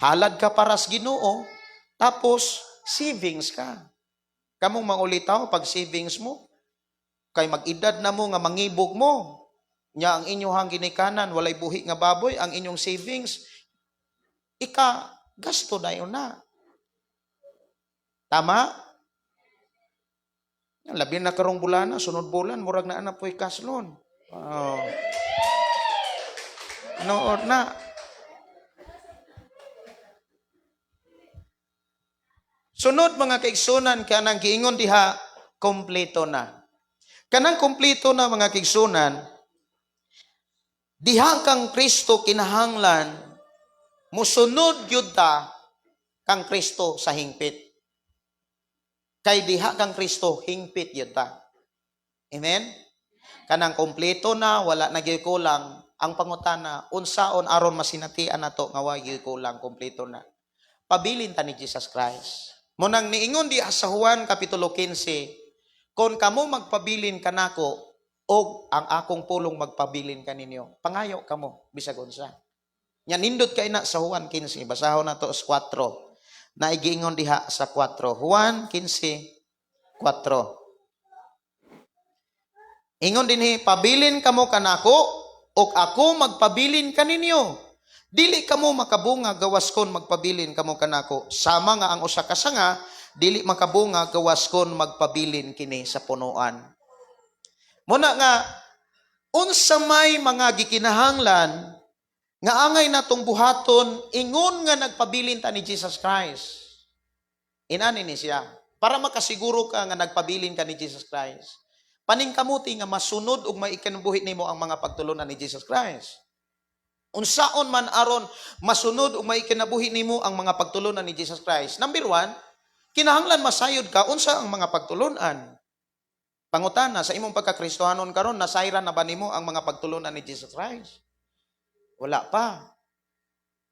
halad ka para sa Ginoo, tapos savings ka. Kamong mangulitaw pag savings mo, kay mag-edad na mo nga mangibog mo. Nya ang inyong ginikanan, walay buhi nga baboy, ang inyong savings, ika gasto na yun na. Tama? Yan, labi na karong bulana, sunod bulan, murag na na po'y cash loan. Oh. Nood na. Sunod mga kaigsunan, kanang giingon diha, kompleto na. Kanang kompleto na mga kaigsunan, diha kang Kristo kinahanglan, musunod gyud ta kang Kristo sa hingpit. Kay diha kang Kristo, hingpit gyud ta. Amen? Kanang kompleto na, wala na gyud kulang. Ang pangutana, unsaon aron masinatian nato nga wa gyud kulang, kompleto na. Pabilin ta ni Jesus Christ. Munang niingon diha sa Juan Kapitulo 15, kon kamo magpabilin kanako og ang akong pulong magpabilin kaninyo, pangayo kamo bisag unsa. Nya nindot kay na sa Juan 15, basahon nato sa 4. Naigiingon diha sa 4. Juan 15, 4. Ingon dinhi, pabilin kamo kanako og ako magpabilin kaninyo. Dili kamo makabunga gawas kon magpabilin kamo kanako. Sama nga ang usa ka sanga dili makabunga gawas kon magpabilin kini sa punuan. Muna nga unsa may mga gikinahanglan nga angay natong buhaton ingon nga nagpabilin ta ni Jesus Christ. Inani ni siya para makasiguro ka nga nagpabilin ka ni Jesus Christ. Paningkamuti nga masunod ug maikinabuhi nimo ang mga pagtulunan ni Jesus Christ. Unsaon man aron masunod ug maikinabuhi nimo ang mga pagtulunan ni Jesus Christ. Number 1, kinahanglan masayod ka unsa ang mga pagtulunan. Pangutana sa imong pagkakristohanon karon, nasayran na ba nimo ang mga pagtulunan ni Jesus Christ? Wala pa.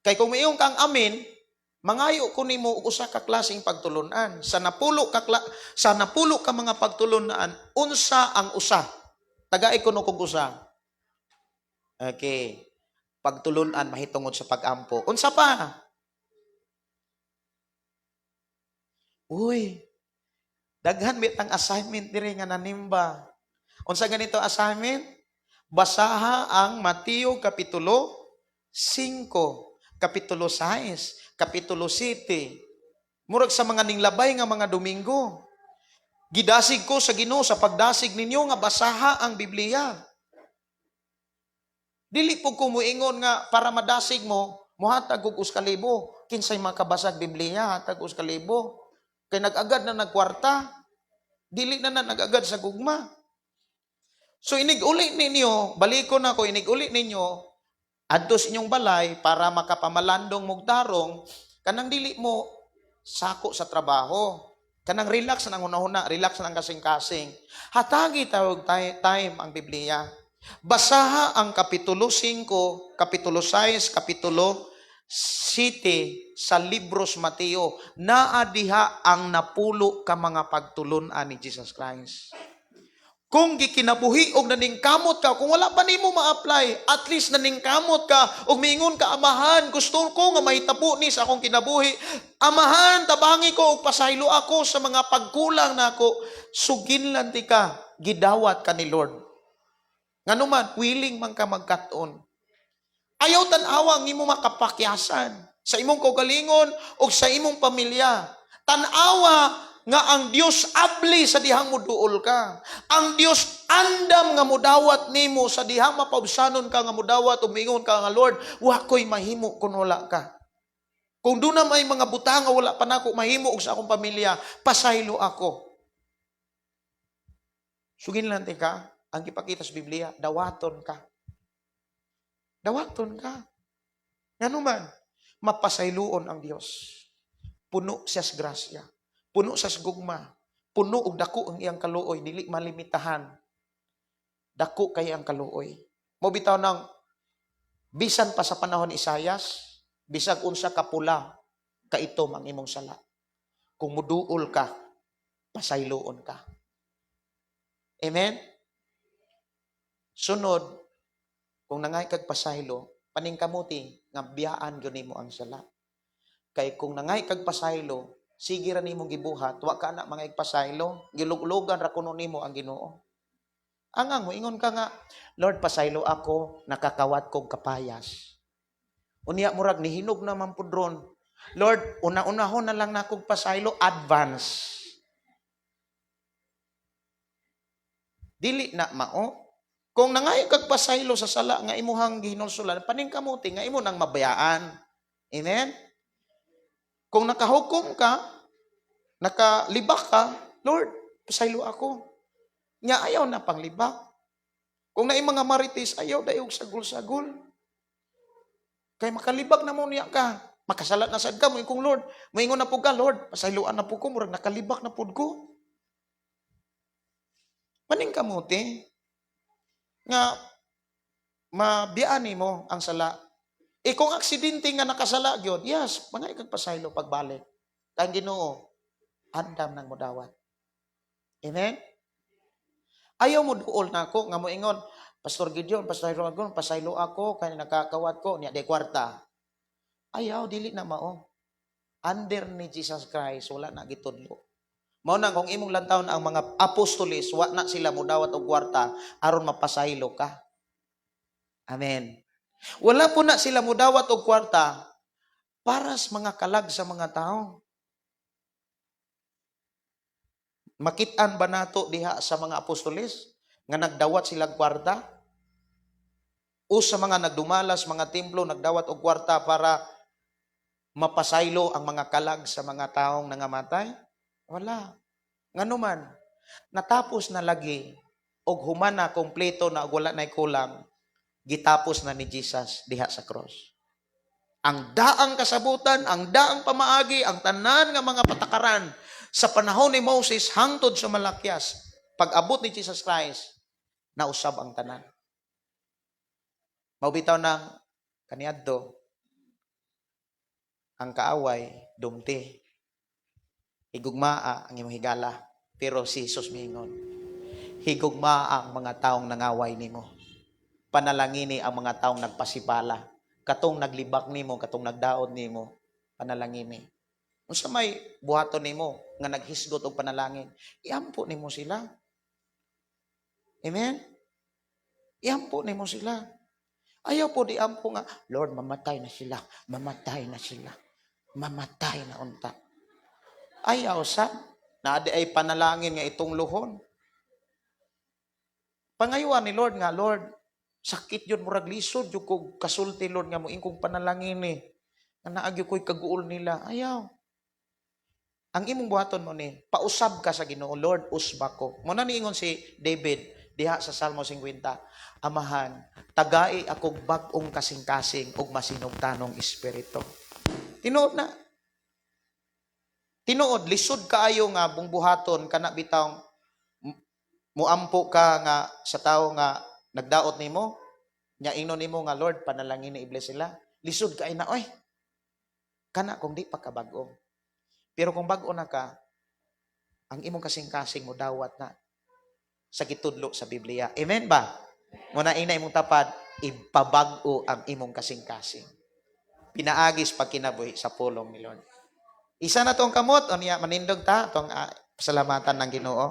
Kay kung miingon kang amen, mangayo ko nimo og usa ka klaseng pagtulunan. Sa napulo ka mga pagtulunan, unsa ang usa? Tagai ko no kog usa. Okay. Pagtulunan mahitungod sa pagampo. Unsa pa? Uy, daghan bitang assignment diri nga nanimba. Unsa ganito assignment? Basaha ang Mateo Kapitulo 5, Kapitulo 6, Kapitulo 7. Murag sa mga ninglabay nga mga Domingo. Gidasig ko sa Ginoo sa pagdasig ninyo nga basaha ang Biblia. Dili po ko muingon nga para madasig mo, muhatag og 1,000. Kinsay makabasag Biblia, hatag 1,000. Kay nag-agad na nagkwarta, dili na na nag-agad sa gugma. So inig-uli ninyo, balikon ako, inig-uli ninyo, adto sa inyong balay para makapamalandong mugtarong, kanang dili mo sako sa trabaho. Kanang relax na ang hunahuna, relax na ang kasing-kasing. Hatagi tawag time ang Biblia. Basaha ang Kapitulo 5, Kapitulo 6, Kapitulo 7 sa Libros Mateo. Naa diha ang napulo ka mga pagtulun-an ni Jesus Christ. Kung gikinabuhi og naningkamot ka, kung wala pa nimo ma-apply, at least naningkamot ka og miingon ka, "Amahan, gusto ko nga mahitabo ni sa akong kinabuhi. Amahan, tabangi ko og pasaylo ako sa mga pagkulang nako." Suginlan ti ka, gidawat ka ni Lord. Nganuman, willing man ka magkat-on. Ayaw tan-awa ang imong makapakyasan sa imong kaugalingon o sa imong pamilya. Tan-awa nga ang Dios abli sa dihang muduol ka. Ang Dios andam nga mudawat nimo sa dihang mapaubsanon ka nga mudawat, umingon ka nga, "Lord, wa ko'y mahimo kun wala ka. Kung duna may mga butang nga wala pa nako mahimo og sa akong pamilya, pasaylo ako." Sugin lang ka, ang gipakita sa Biblia, dawaton ka. Dawaton ka. Ngano man, mapasayloon ang Dios. Puno siya sa grasya. Puno sa gugma. Puno og dako ang iyang kaluoy, dili malimitahan. Dako kay ang kaluoy. Mo bitaw nang bisan pa sa panahon ni Isayas, bisag unsa ka pula kaitom ang imong sala. Kung muduol ka, pasayloon ka. Amen? Sunod, kung nangay kag pasaylo, paningkamuti nga biyaan gyud nimo ang sala. Kay kung nangay kag pasaylo, sige ra nimong gibuhat, wa ka na mga igpasaylo, giluglugan ra kuno nimo ang Ginoo. Ang moingon ka nga, "Lord, pasaylo ako, nakakawat kog kapayas." Unya murag nihinog na man pud ron. "Lord, una-unahon na lang nakog pasaylo, advance." Dili na mao. Kung nangayo kag pasaylo sa sala nga imuhang gihinulsulan, paningkamuti nga imo nang mabayaan. Amen? Kung nakahukom ka, nakalibak ka, "Lord, pasaylo ako." Nya ayaw na panglibak. Kung naay mga marites, ayaw dayog sagol-sagol. Kay makalibak na mo niya ka. Makasala na sad ka, mo kung "Lord," moingon na pud ka, "Lord, pasayloan na pud ko, murag nakalibak na pud ko." Paningkamuti nga mabiyaan nimo ang sala. E kung aksidente nga nakasala gyud, yes, mangay kag pasaylo pagbalik. Kay ang Ginoo andam nang modawat. Amen? Ayaw mo duol nako nga moingon, "Pastor Gideon, Pastor Gideon, pasaylo ako kay nakakawat ko niya di kwarta." Ayaw, dili na mao. Under ni Jesus Christ wala na gitudlo. Mao na kung imong lantawon ang mga apostoles, wa na sila modawat og kwarta aron mapasaylo ka. Amen. Wala po na sila modawat og kwarta para sa mga kalag sa mga tao. Makit-an ba nato diha sa mga apostoles nga nagdawat sila kwarta? O sa mga nagdumalas mga templo nagdawat og kwarta para mapasaylo ang mga kalag sa mga taong nangamatay? Wala. Nganuman, natapos na lagi og human na kompleto na og wala na'y kulang, gitapos na ni Jesus diha sa cross. Ang daang kasabutan, ang daang pamaagi, ang tanan nga mga patakaran sa panahon ni Moses hangtod sa Malakias, pag-abot ni Jesus Christ, nausab ang tanan. Mao bitaw nang Kaniadto ang kaaway dumti. Higugmaa ang imong higala, pero si Jesus miingon, higugmaa ang mga taong nangaway nimo. Panalangini ang mga taong nagpasipala. Katong naglibak nimo, katong nagdaot nimo, panalangini. Unsa may buhaton nimo nga naghisgot og panalangin, iampo nimo sila. Amen? Iampo nimo sila. Ayaw po di ampo nga, "Lord, mamatay na sila, mamatay na sila, mamatay na unta." Ayaw sa, naa diay panalangin nga itong luhon. Pangayuan ni Lord nga, "Lord, sakit yun, murag lisod yun kog kasulti, Lord, nga mo ingkong panalangin eh. Nga naa gyud ko'y kaguol nila." Ayaw. Ang imong buhaton mo ni, pausab ka sa Ginoo, "Lord, usba ko." Mao na niingon si David diha sa Salmo 50, "Amahan, tagai akong bag-ong kasing-kasing ug masinugtanong espiritu." Tinuod na. Tinuod, lisod kaayo nga bungbuhaton kana bitawng muampo ka nga sa tawo nga nagdaot nimo, nya ingnon nimo nga, "Lord, panalangin ni i-bless sila." Lisod kaayo na oy. Kana kung di pa ka bag-o. Pero kung bag-o na ka, ang imong kasing-kasing mo dawat na sa gitudlo sa Biblia. Amen ba? Mao na ina imong tapad, ipabag-o ang imong kasing-kasing. Pinaagis pagkinabuhi sa pulong ni Lord. Isa na tong kamot, unya manindog ta, tong pasalamatan ng Ginoo.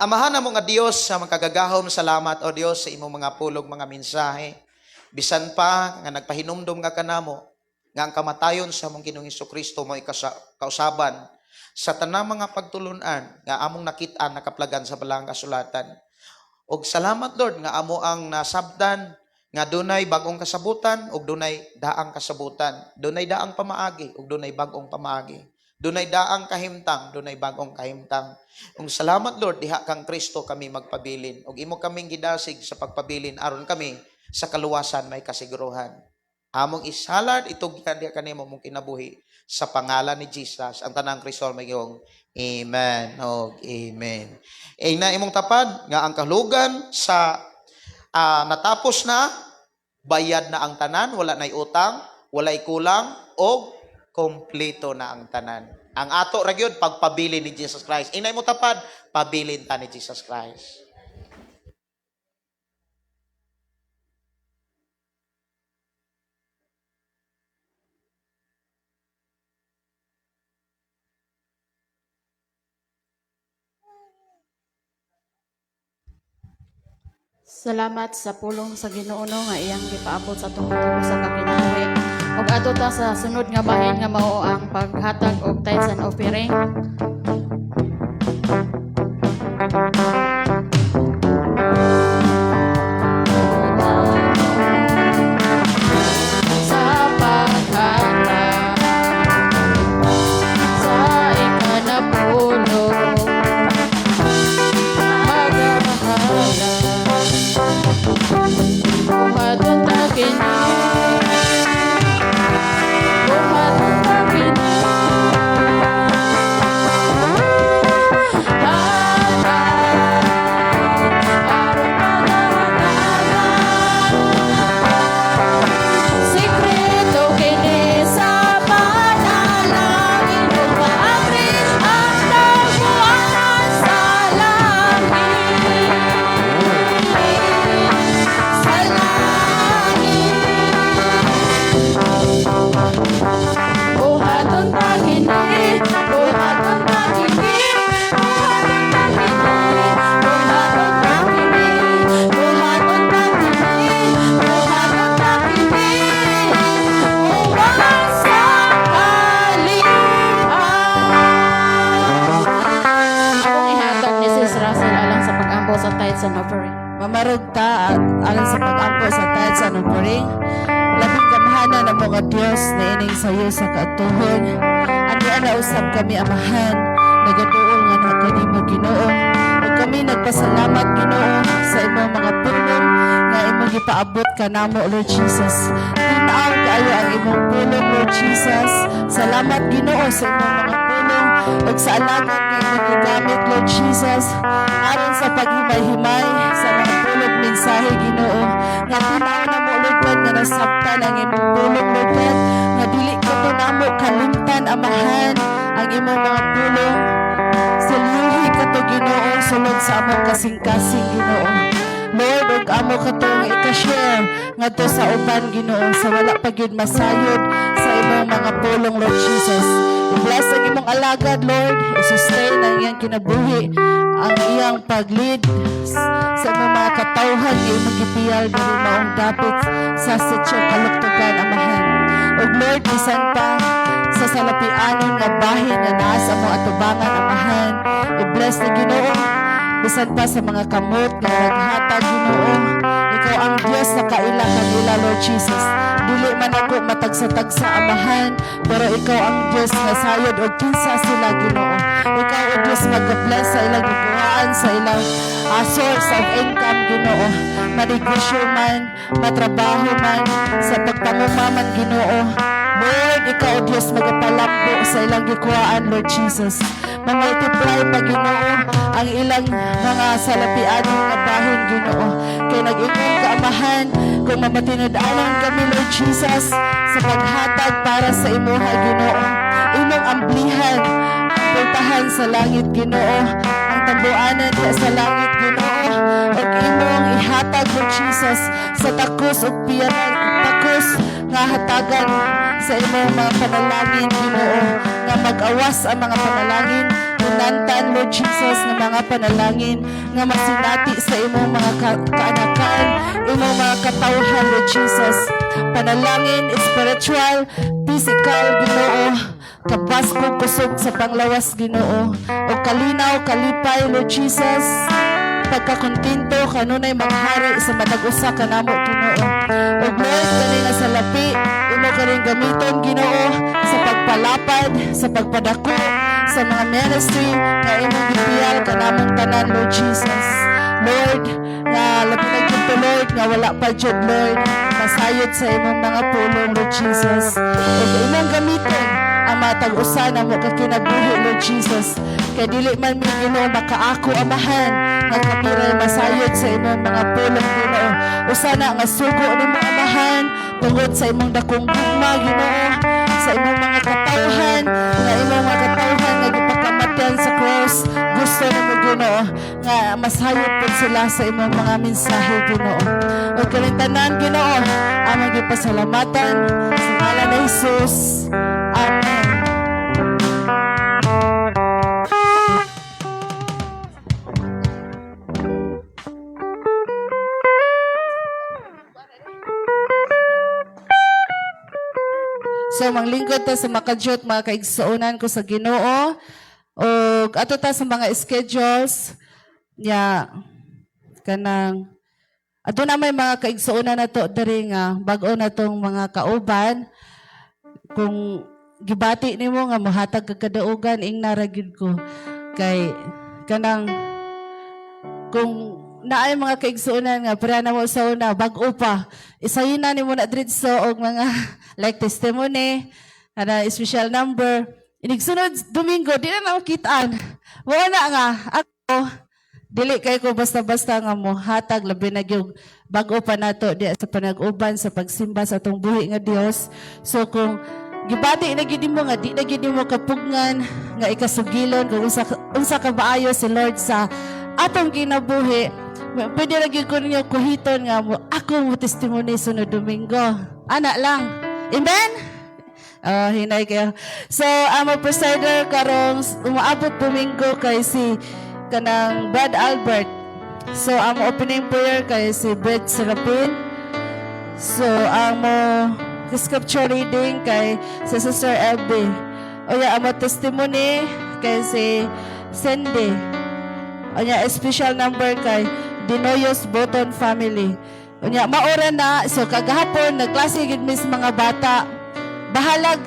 Amahan namo nga Dios sa makagagahom, salamat o Dios sa imong mga pulong, mga mensahe. Bisan pa nga nagpahinumdom nga kanamo nga ang kamatayon sa among Ginoong Kristo mo kausaban sa tanang mga pagtulunan nga among nakit-an nakaplagan sa balaang kasulatan. Og salamat, Lord, nga amo ang nasabdan nga dunay bag-ong kasabutan ug dunay daang kasabutan, dunay daang pamaagi ug dunay bag-ong pamaagi. Dunay daang kahimtang, dunay bag-ong kahimtang. Ug salamat, Lord, diha kang Kristo kami magpabilin ug imo kaming gidasig sa pagpabilin aron kami sa kaluwasan may kasiguruhan. Among isalad itugyan diha kanimo mong kinabuhi sa pangalan ni Jesus, ang tanang Kristo mayong amen og amen. Ay na imong tapad nga ang kahulugan sa natapos na, bayad na ang tanan, wala nay utang, walay kulang og kompleto na ang tanan. Ang ato ra gyud pagpabilin ni Jesus Christ. Inay mo tapad, pabilin ta ni Jesus Christ. Salamat sa pulong sa Ginoo no nga iyang gipaabot sa atong matag usa ka kinabuhi. Ug adto ta sa sunod nga bahin nga mao ang paghatag og tithes and offering. Sa paghatag sa ikanapulo, magamahala. Buhaton ta kini, buhaton ta kini, hatag aron pagahatagan. Sekreto kini sa panalangin ug maabri ang taguan sa langit, sa langit. Buhaton ta kini, buhaton ta kini, buhaton ta kini, buhaton ta kini, buhaton ta kini, buhaton ta kini, uban sa kalipay. Akong ihatag ni Sis Russell alang sa pag-ampo sa tithes and offering. Mamarog ta at alang sa pag-ampo sa tithes and offering. Labing gamhanan na mga Dios na ining sayo sa kaatuhon. Ani ana usab kami, Amahan, nagaduol nga na kanimo, Ginoo. Ug kami nagpasalamat, Ginoo, sa imong mga pulong nga imong gipaabot kanamo, Lord Jesus. Tinaw kaayo ang imong pulong, Lord Jesus. Salamat, Ginoo, sa imong mga pulong ug sa alagad nga imong gigamit, Lord Jesus, aron sa paghimay-himay sa mga pulong mensahe, Ginoo, nga tinaw na mo, Lord. alagad nga nasabtan ang imong pulong, Lord God, nga dili kato namo kalimtan, Amahan, ang imong mga pulong. Silyuhi kato, Ginoo, sulod sa among kasing-kasing, Ginoo. Lord, ug amo katong ika-share ngadto sa uban, Ginoo, sa wala pa gyud masayod sa imong mga pulong, Lord Jesus. I-bless ang imong alagad, Lord. I-sustain ang iyang kinabuhi, ang iyang pag-lead sa imong mga katawhan nga imong gipiyal diri maong dapit sa Sitio Kaluktukan, Amahan. Ug Lord, bisan pa sa salapianon nga bahin nga naa sa among atubangan, Amahan, i-bless ni Ginoo, bisan pa sa mga kamot nga naghatag, Ginoo. Ikaw ang Dios na kaila kanila, Lord Jesus. Dili man ako matagsa-tagsa, Amahan, pero ikaw ang Dios nga sayod og kinsa sila, Ginoo. Ikaw o Dios mag-bless sa ilang gikuhaan, sa ilang source of income, Ginoo. Manegosyo man, matrabaho man, sa pagpanguma man, Ginoo. Lord, ikaw o Dios magapalambo sa ilang gikuhaan, Lord Jesus. Ma-multiply pa, Ginoo, ang ilang mga salapianon nga bahin, Ginoo. Kay nag-ingon ka, Amahan, kung mamatinud-anon kami, Lord Jesus, sa paghatag para sa imuha, Ginoo. Imong amblihan ang pultahan sa langit, Ginoo. Ang tambuanan ka sa langit, Ginoo. Ug imong ihatag, Lord Jesus, sa takos ug piyanan, takos nga hatagan sa imong mga panalangin, Ginoo, nga mag-awas ang mga panalangin, tunantan, Lord Jesus, nga mga panalangin nga masinati sa imong mga kaanakan, imong mga katawhan, Lord Jesus. Panalangin, spiritual, physical, Ginoo, kabaskog, kusog sa panglawas, Ginoo, o kalinaw, kalipay, Lord Jesus, pagkakontento kanunay maghari sa matag usa kanamo, Ginoo. Ug Lord, kani nga salapi imo kaning gamiton, Ginoo, sa pagpalapad, sa pagpadako sa mga ministry nga imong gipiyal kanamong tanan, Lord Jesus. Lord, nga labi na gyud to, Lord, nga wala pa jud, Lord, masayod sa imong mga pulong, Lord Jesus. Ug imong gamiton ang matag usa namo ka kinabuhi, Lord Jesus. Kay dili man mi, Ginoo, makaako, Amahan, nga kapiray masayod sa imong mga pulong, Ginoo. Usa na nga sugo nimo, Amahan, tungod sa imong dakong gugma, Ginoo, sa imong mga katawhan, nga imong mga katawhan nga gipakamatyan sa cross. Gusto nimo, Ginoo, nga masayod pud sila sa imong mga mensahe, Ginoo. Ug kaning tanan, Ginoo, among gipasalamatan sa ngalan ni Jesus. Amen. So manglingkod ta sa makadyot, mga kaigsuonan ko sa Ginoo. Og ato ta sa mga schedules nya kanang aduna may mga kaigsuonan nato diri nga bag-o na tong mga kauban. Kung gibati nimo nga mohatag kag kadaugan, ingna ra gyud ko kay kanang kung naay mga kaigsuonan nga para na mo sa una bag-o pa, isayon na nimo na diretso og mga like testimony ana, special number, inig sunod Domingo di na na makitaan. Mo na nga ako dili kay ko basta-basta nga mo hatag, labi na gyud bag-o pa nato di sa panag-uban sa pagsimba sa atong buhi nga Dios. So kung gibati na gyud nimo nga di na gyud nimo kapugngan nga ikasugilon kung unsa unsa ka maayo si Lord sa atong kinabuhi, pwede ra gyud ko ninyo kuhiton nga mo ako mo testimony sunod Domingo. Ana lang. Amen. Oh, hinay kayo. So, ang presider karong umaabot Domingo kay si kanang Brad Albert. So, ang opening prayer kay si Brad Serapin. So, ang mo scripture reading kay si Sister LB. O ya, ang mo testimony kay si Cindy. O ya, special number kay Dinoyos Boton Family. Unya, maora na. So, kagahapon, nagklase gid mis mga bata. Bahalag,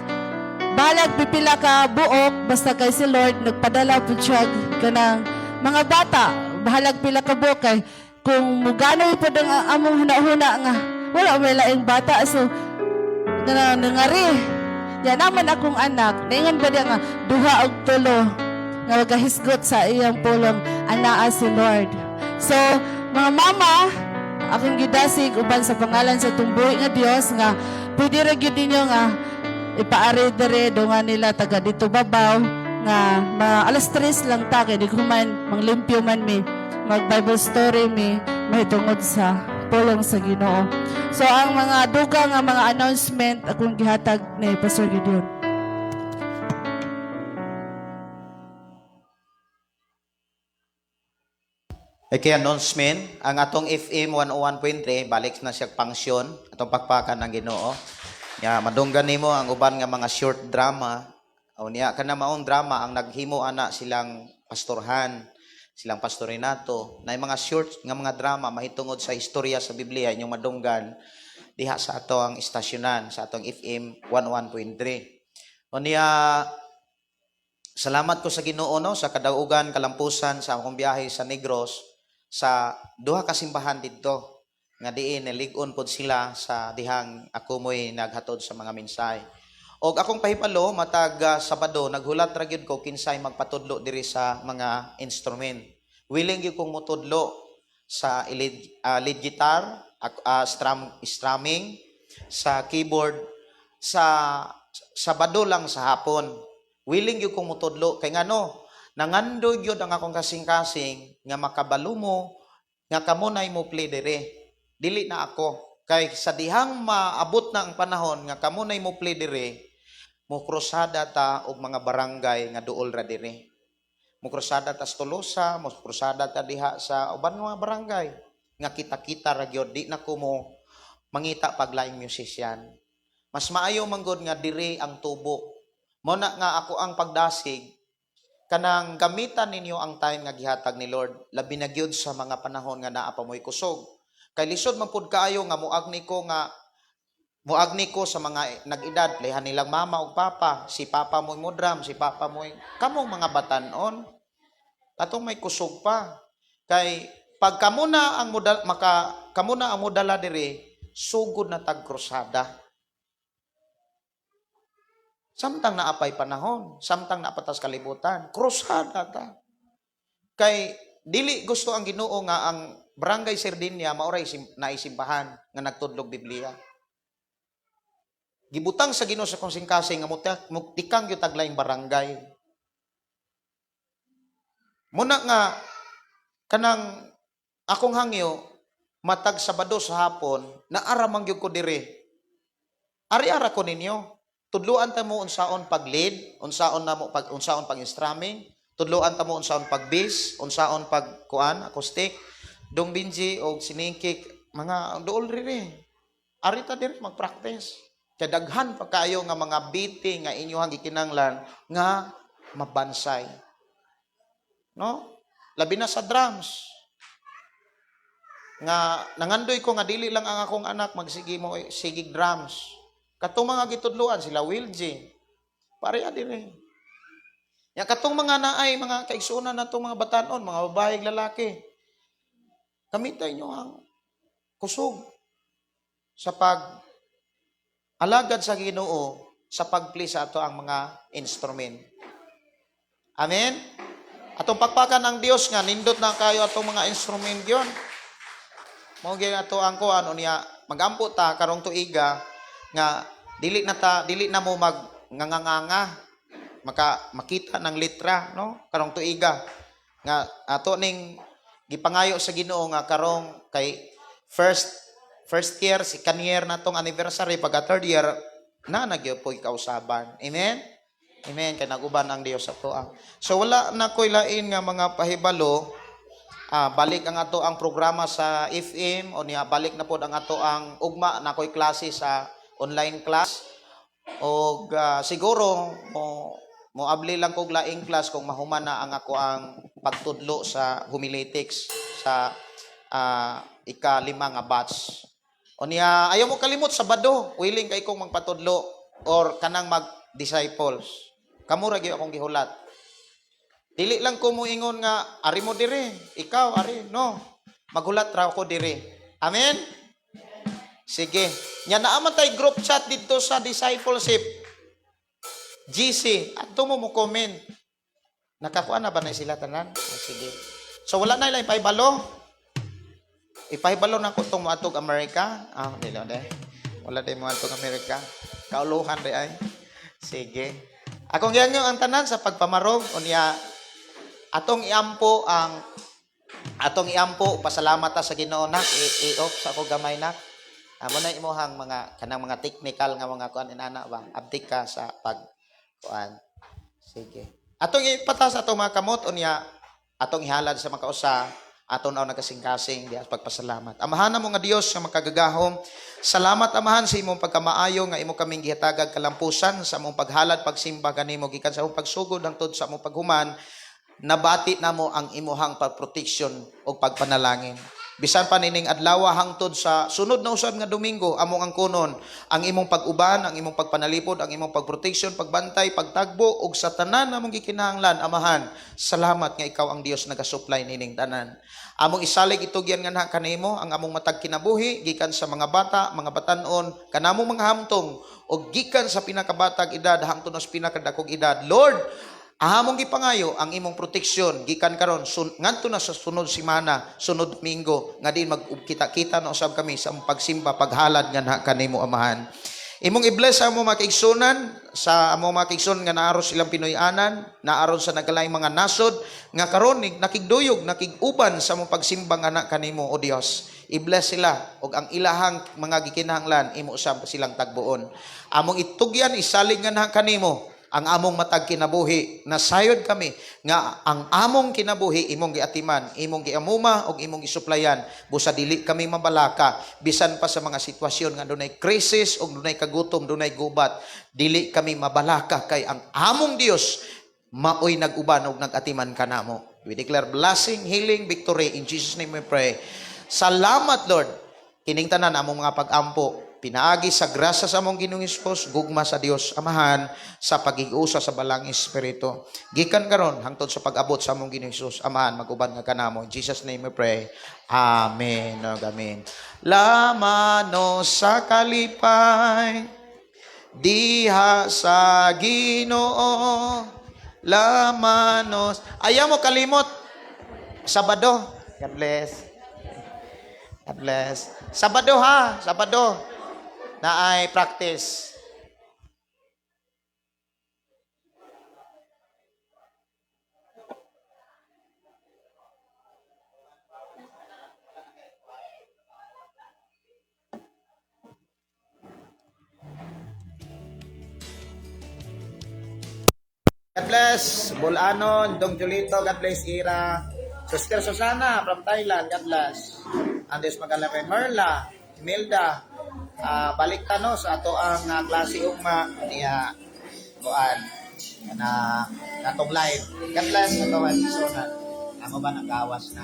bahalag pipila ka buok, basta kay si Lord, nagpadala po siya kanang mga bata. Bahalag pila ka buok kay kung muganoy po ang among huna-huna nga, wala may laing bata. So, nga nangari. Ya naman akong anak, naingon ba diya nga, duha og tulo, nga magahisgot sa iyang pulong, anaa si Lord. So, mga mama, Akong gidasig uban sa pangalan sa tumbuhi nga Dios nga pwede ra gyud ninyo nga ipaari dere dungan nila taga dito babaw nga ma alas 3 lang ta kay di human manglimpyo man mi, mag Bible story mi mahitungod sa pulong sa Ginoo. So ang mga dugang nga mga announcement akong gihatag ni Pastor Gideon. Okay, announcement. Ang atong FM 101.3, balik na siya pangsyon. Atong pakpakan ng Ginoo. Ya, madunggan nimo ang uban nga mga short drama. O niya kana maong drama ang naghimo ana silang pastorhan, silang Pastor Renato, na mga short nga mga drama mahitungod sa istorya sa Biblia inyong madunggan diha sa ato ang istasyonan sa atong FM 101.3. O niya, salamat ko sa Ginoo, no, sa kadaugan kalampusan sa akong biyahe sa Negros sa duha ka simbahan didto nga diin nilig-on pod sila sa dihang ako mo'y naghatod sa mga mensahe. Og akong pahibalo matag Sabado naghulat ra gyud ko kinsay magpatudlo diri sa mga instrument. Willing gyud kong motudlo sa lead guitar, strumming, sa keyboard sa Sabado lang sa hapon. Willing gyud kong motudlo kay ngano nangandoy gyud ang akong kasing-kasing nga makabalo mo nga kamo nay mo play dire. Dili na ako kay sa dihang maabot na ang panahon nga kamo nay mo play dire, mo krusada ta og mga barangay nga duol ra dire. Mo krusada ta sa Tolosa, mo krusada ta diha sa uban nga mga barangay nga kita-kita ra gyud, di na ko mo mangita paglaing musician. Mas maayo manggod nga dire ang tubo. Mo na nga ako ang pagdasig kanang gamitan ninyo ang time nga gihatag ni Lord, labi na gyud sa mga panahon nga naa pa mo'y kusog. Kay lisod man pud kaayo nga muagni ko sa mga nag-edad, playhan nilang mama ug papa, si papa mo'y mo drum, si papa mo'y, kamong mga batanon atong may kusog pa. Kay pag kamo na ang modal, maka kamo na ang modala dire, sugod na tag krusada. Samtang naapay panahon, samtang naapatas kalibutan, krusada ta. Kay dili gusto ang Ginoo nga ang Barangay Sardinia maoray naisimbahan nga nagtudlog Biblia. Gibutang sa Ginoo sa konsing-kasing nga mutikang gyud taglaing barangay. Muna nga kanang akong hangyo matag Sabado sa hapon naara man gyud ko dire. Ari-ara ko ninyo. Tudluan ta mo unsaon pag-lead, unsaon na mo pag unsaon pag-strumming, tudluan ta mo unsaon pag-bass, unsaon pag kuan acoustic, Dong Benji og siningkik mga duol riri. Ari ta diri mag-practice. Kay daghan pa kaayo nga mga beating nga inyohang gikinahanglan nga mabansay. No? Labi na sa drums. Nga nangandoy ko nga dili lang ang akong anak magsige mo sigig drums. Katong mga gitudluan sila Will J. Pareha dire. Ya katong mga naay mga kaigsuonan natong mga batanon, mga babae ug lalaki. Kamitay nyo ang kusog sa pag alagad sa Ginoo sa pag-play sa ato ang mga instrument. Amen. Atong pakpakan ang Dios nga nindot na kayo atong mga instrument yon. Mao gyud ato ang kuan unya magampo ta karong tuiga nga dili na mo mag nganganga maka makita ng litra, no, karong tuiga nga ato ning gipangayo sa Ginoo nga karong kay first first year, second year na tong anniversary, pagka third year na nagyud po'y kausaban. Amen. Amen. Kay naguban ang Dios sa atoa. So wala na ko'y lain nga mga pahibalo. Balik ang ato ang programa sa FM o niya, balik na pod ang ato ang ugma na ko'y klase sa online class og siguro mo moabli lang kog laing class kung mahuman na ang ako ang pagtudlo sa homiletics sa ika-5 nga batch. O niya, ayaw mo kalimot Sabado, willing kay kong magpatudlo or kanang mag-disciples. Kamo ra gyud akong gihulat. Dili lang ko moingon nga ari mo dire, ikaw ari, no. Maghulat ra ako dire. Amen. Sige. Nya naa man tay group chat dito sa discipleship. GC, adto mo mo comment. Nakakuha na ba na sila tanan? Ah, sige. So wala na ilang paibalo. Ipahibalo na ko tong moadtog Amerika. Ah, dili de. Wala day moadtog Amerika. Kauluhan di ay. Sige. Akong gihangyo ang tanan sa pagpamarog unya atong iampo, pasalamat ta sa Ginoo nak. I-off sa ako gamay nak. Amo na imuhang mga kanang mga technical nga mga kuan inana ba. Abdik ka sa pag kuan. Sige. Atong ipatas atong mga kamot unya atong ihalad sa makausa aton aw nagkasing-kasing diha sa pagpasalamat. Amahan mo nga Dios nga makagagahom. Salamat, Amahan, sa imong pagkamaayo nga imo kaming gihatagag kalampusan sa among paghalad pagsimba kanimo gikan sa among pagsugod hangtod sa among paghuman. Nabati namo ang imuhang pagproteksyon ug pagpanalangin. Bisan pa nining adlaw hangtod sa sunod na usab nga Domingo, among angkonon ang imong pag-uban, ang imong pagpanalipod, ang imong pagproteksyon, pagbantay, pagtagbo ug sa tanan namong gikinahanglan, Amahan. Salamat nga ikaw ang Dios nagasupply nining tanan. Among isalig itugyan nga kanimo ang among matag kinabuhi gikan sa mga bata, mga batan-on, kanamong mga hamtong ug gikan sa pinakabatag edad hangtod sa pinakadakog edad. Lord, among gipangayo ang imong proteksyon gikan karon ngadto na sa sunod semana, sunod Domingo nga diin magkita-kita na usab kami sa among pagsimba, paghalad nga kanimo, Amahan. Imong i-bless ang among mga kaigsunan, sa among mga kaigsunan nga naaron silang Pinoy-anan, naaron sa nagkalaing mga nasod nga karon nakigduyog, nakig-uban sa among pagsimba nga na kanimo, o Dios. I-bless sila ug ang ilahang mga gikinahanglan imo usab silang tagbuon. Among itugyan isalig nga na kanimo ang among matag kinabuhi. Nasayod kami nga ang among kinabuhi imong giatiman, imong giamuma ug imong gisuplayan busa dili kami mabalaka bisan pa sa mga sitwasyon nga dunay krisis ug dunay kagutom, dunay gubat, dili kami mabalaka kay ang among Dios maoy nag-uban ug nag-atiman kanamo. We declare blessing, healing, victory. In Jesus' name we pray. Salamat, Lord. Kining tanan among mga pag-ampo pinaagi sa grasya sa among Ginoong Hesus, gugma sa Dios Amahan, sa pagig-usa sa Balang Espiritu. Gikan karon hangtod sa pag-abot sa among Ginoong Hesus, Amahan, mag-uban nga kanamo. In Jesus' name we pray. Amen. Ug amen. Lamano sa kalipay diha sa Ginoo. Lamanos. Ayaw mo kalimot. Sabado. God bless. God bless. Sabado ha, Sabado. Na ay practice. God bless. Bulanon, Dong Julito, God bless Ira. Sister Susana from Thailand, God bless. Andes Magalame, Merla, Imelda, balik ta no sa ato ang klase ugma niya kuan na natong live. God bless ato ang Susana. Amo ba nagawas na?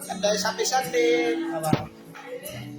God bless. Happy Sunday. Bye-bye.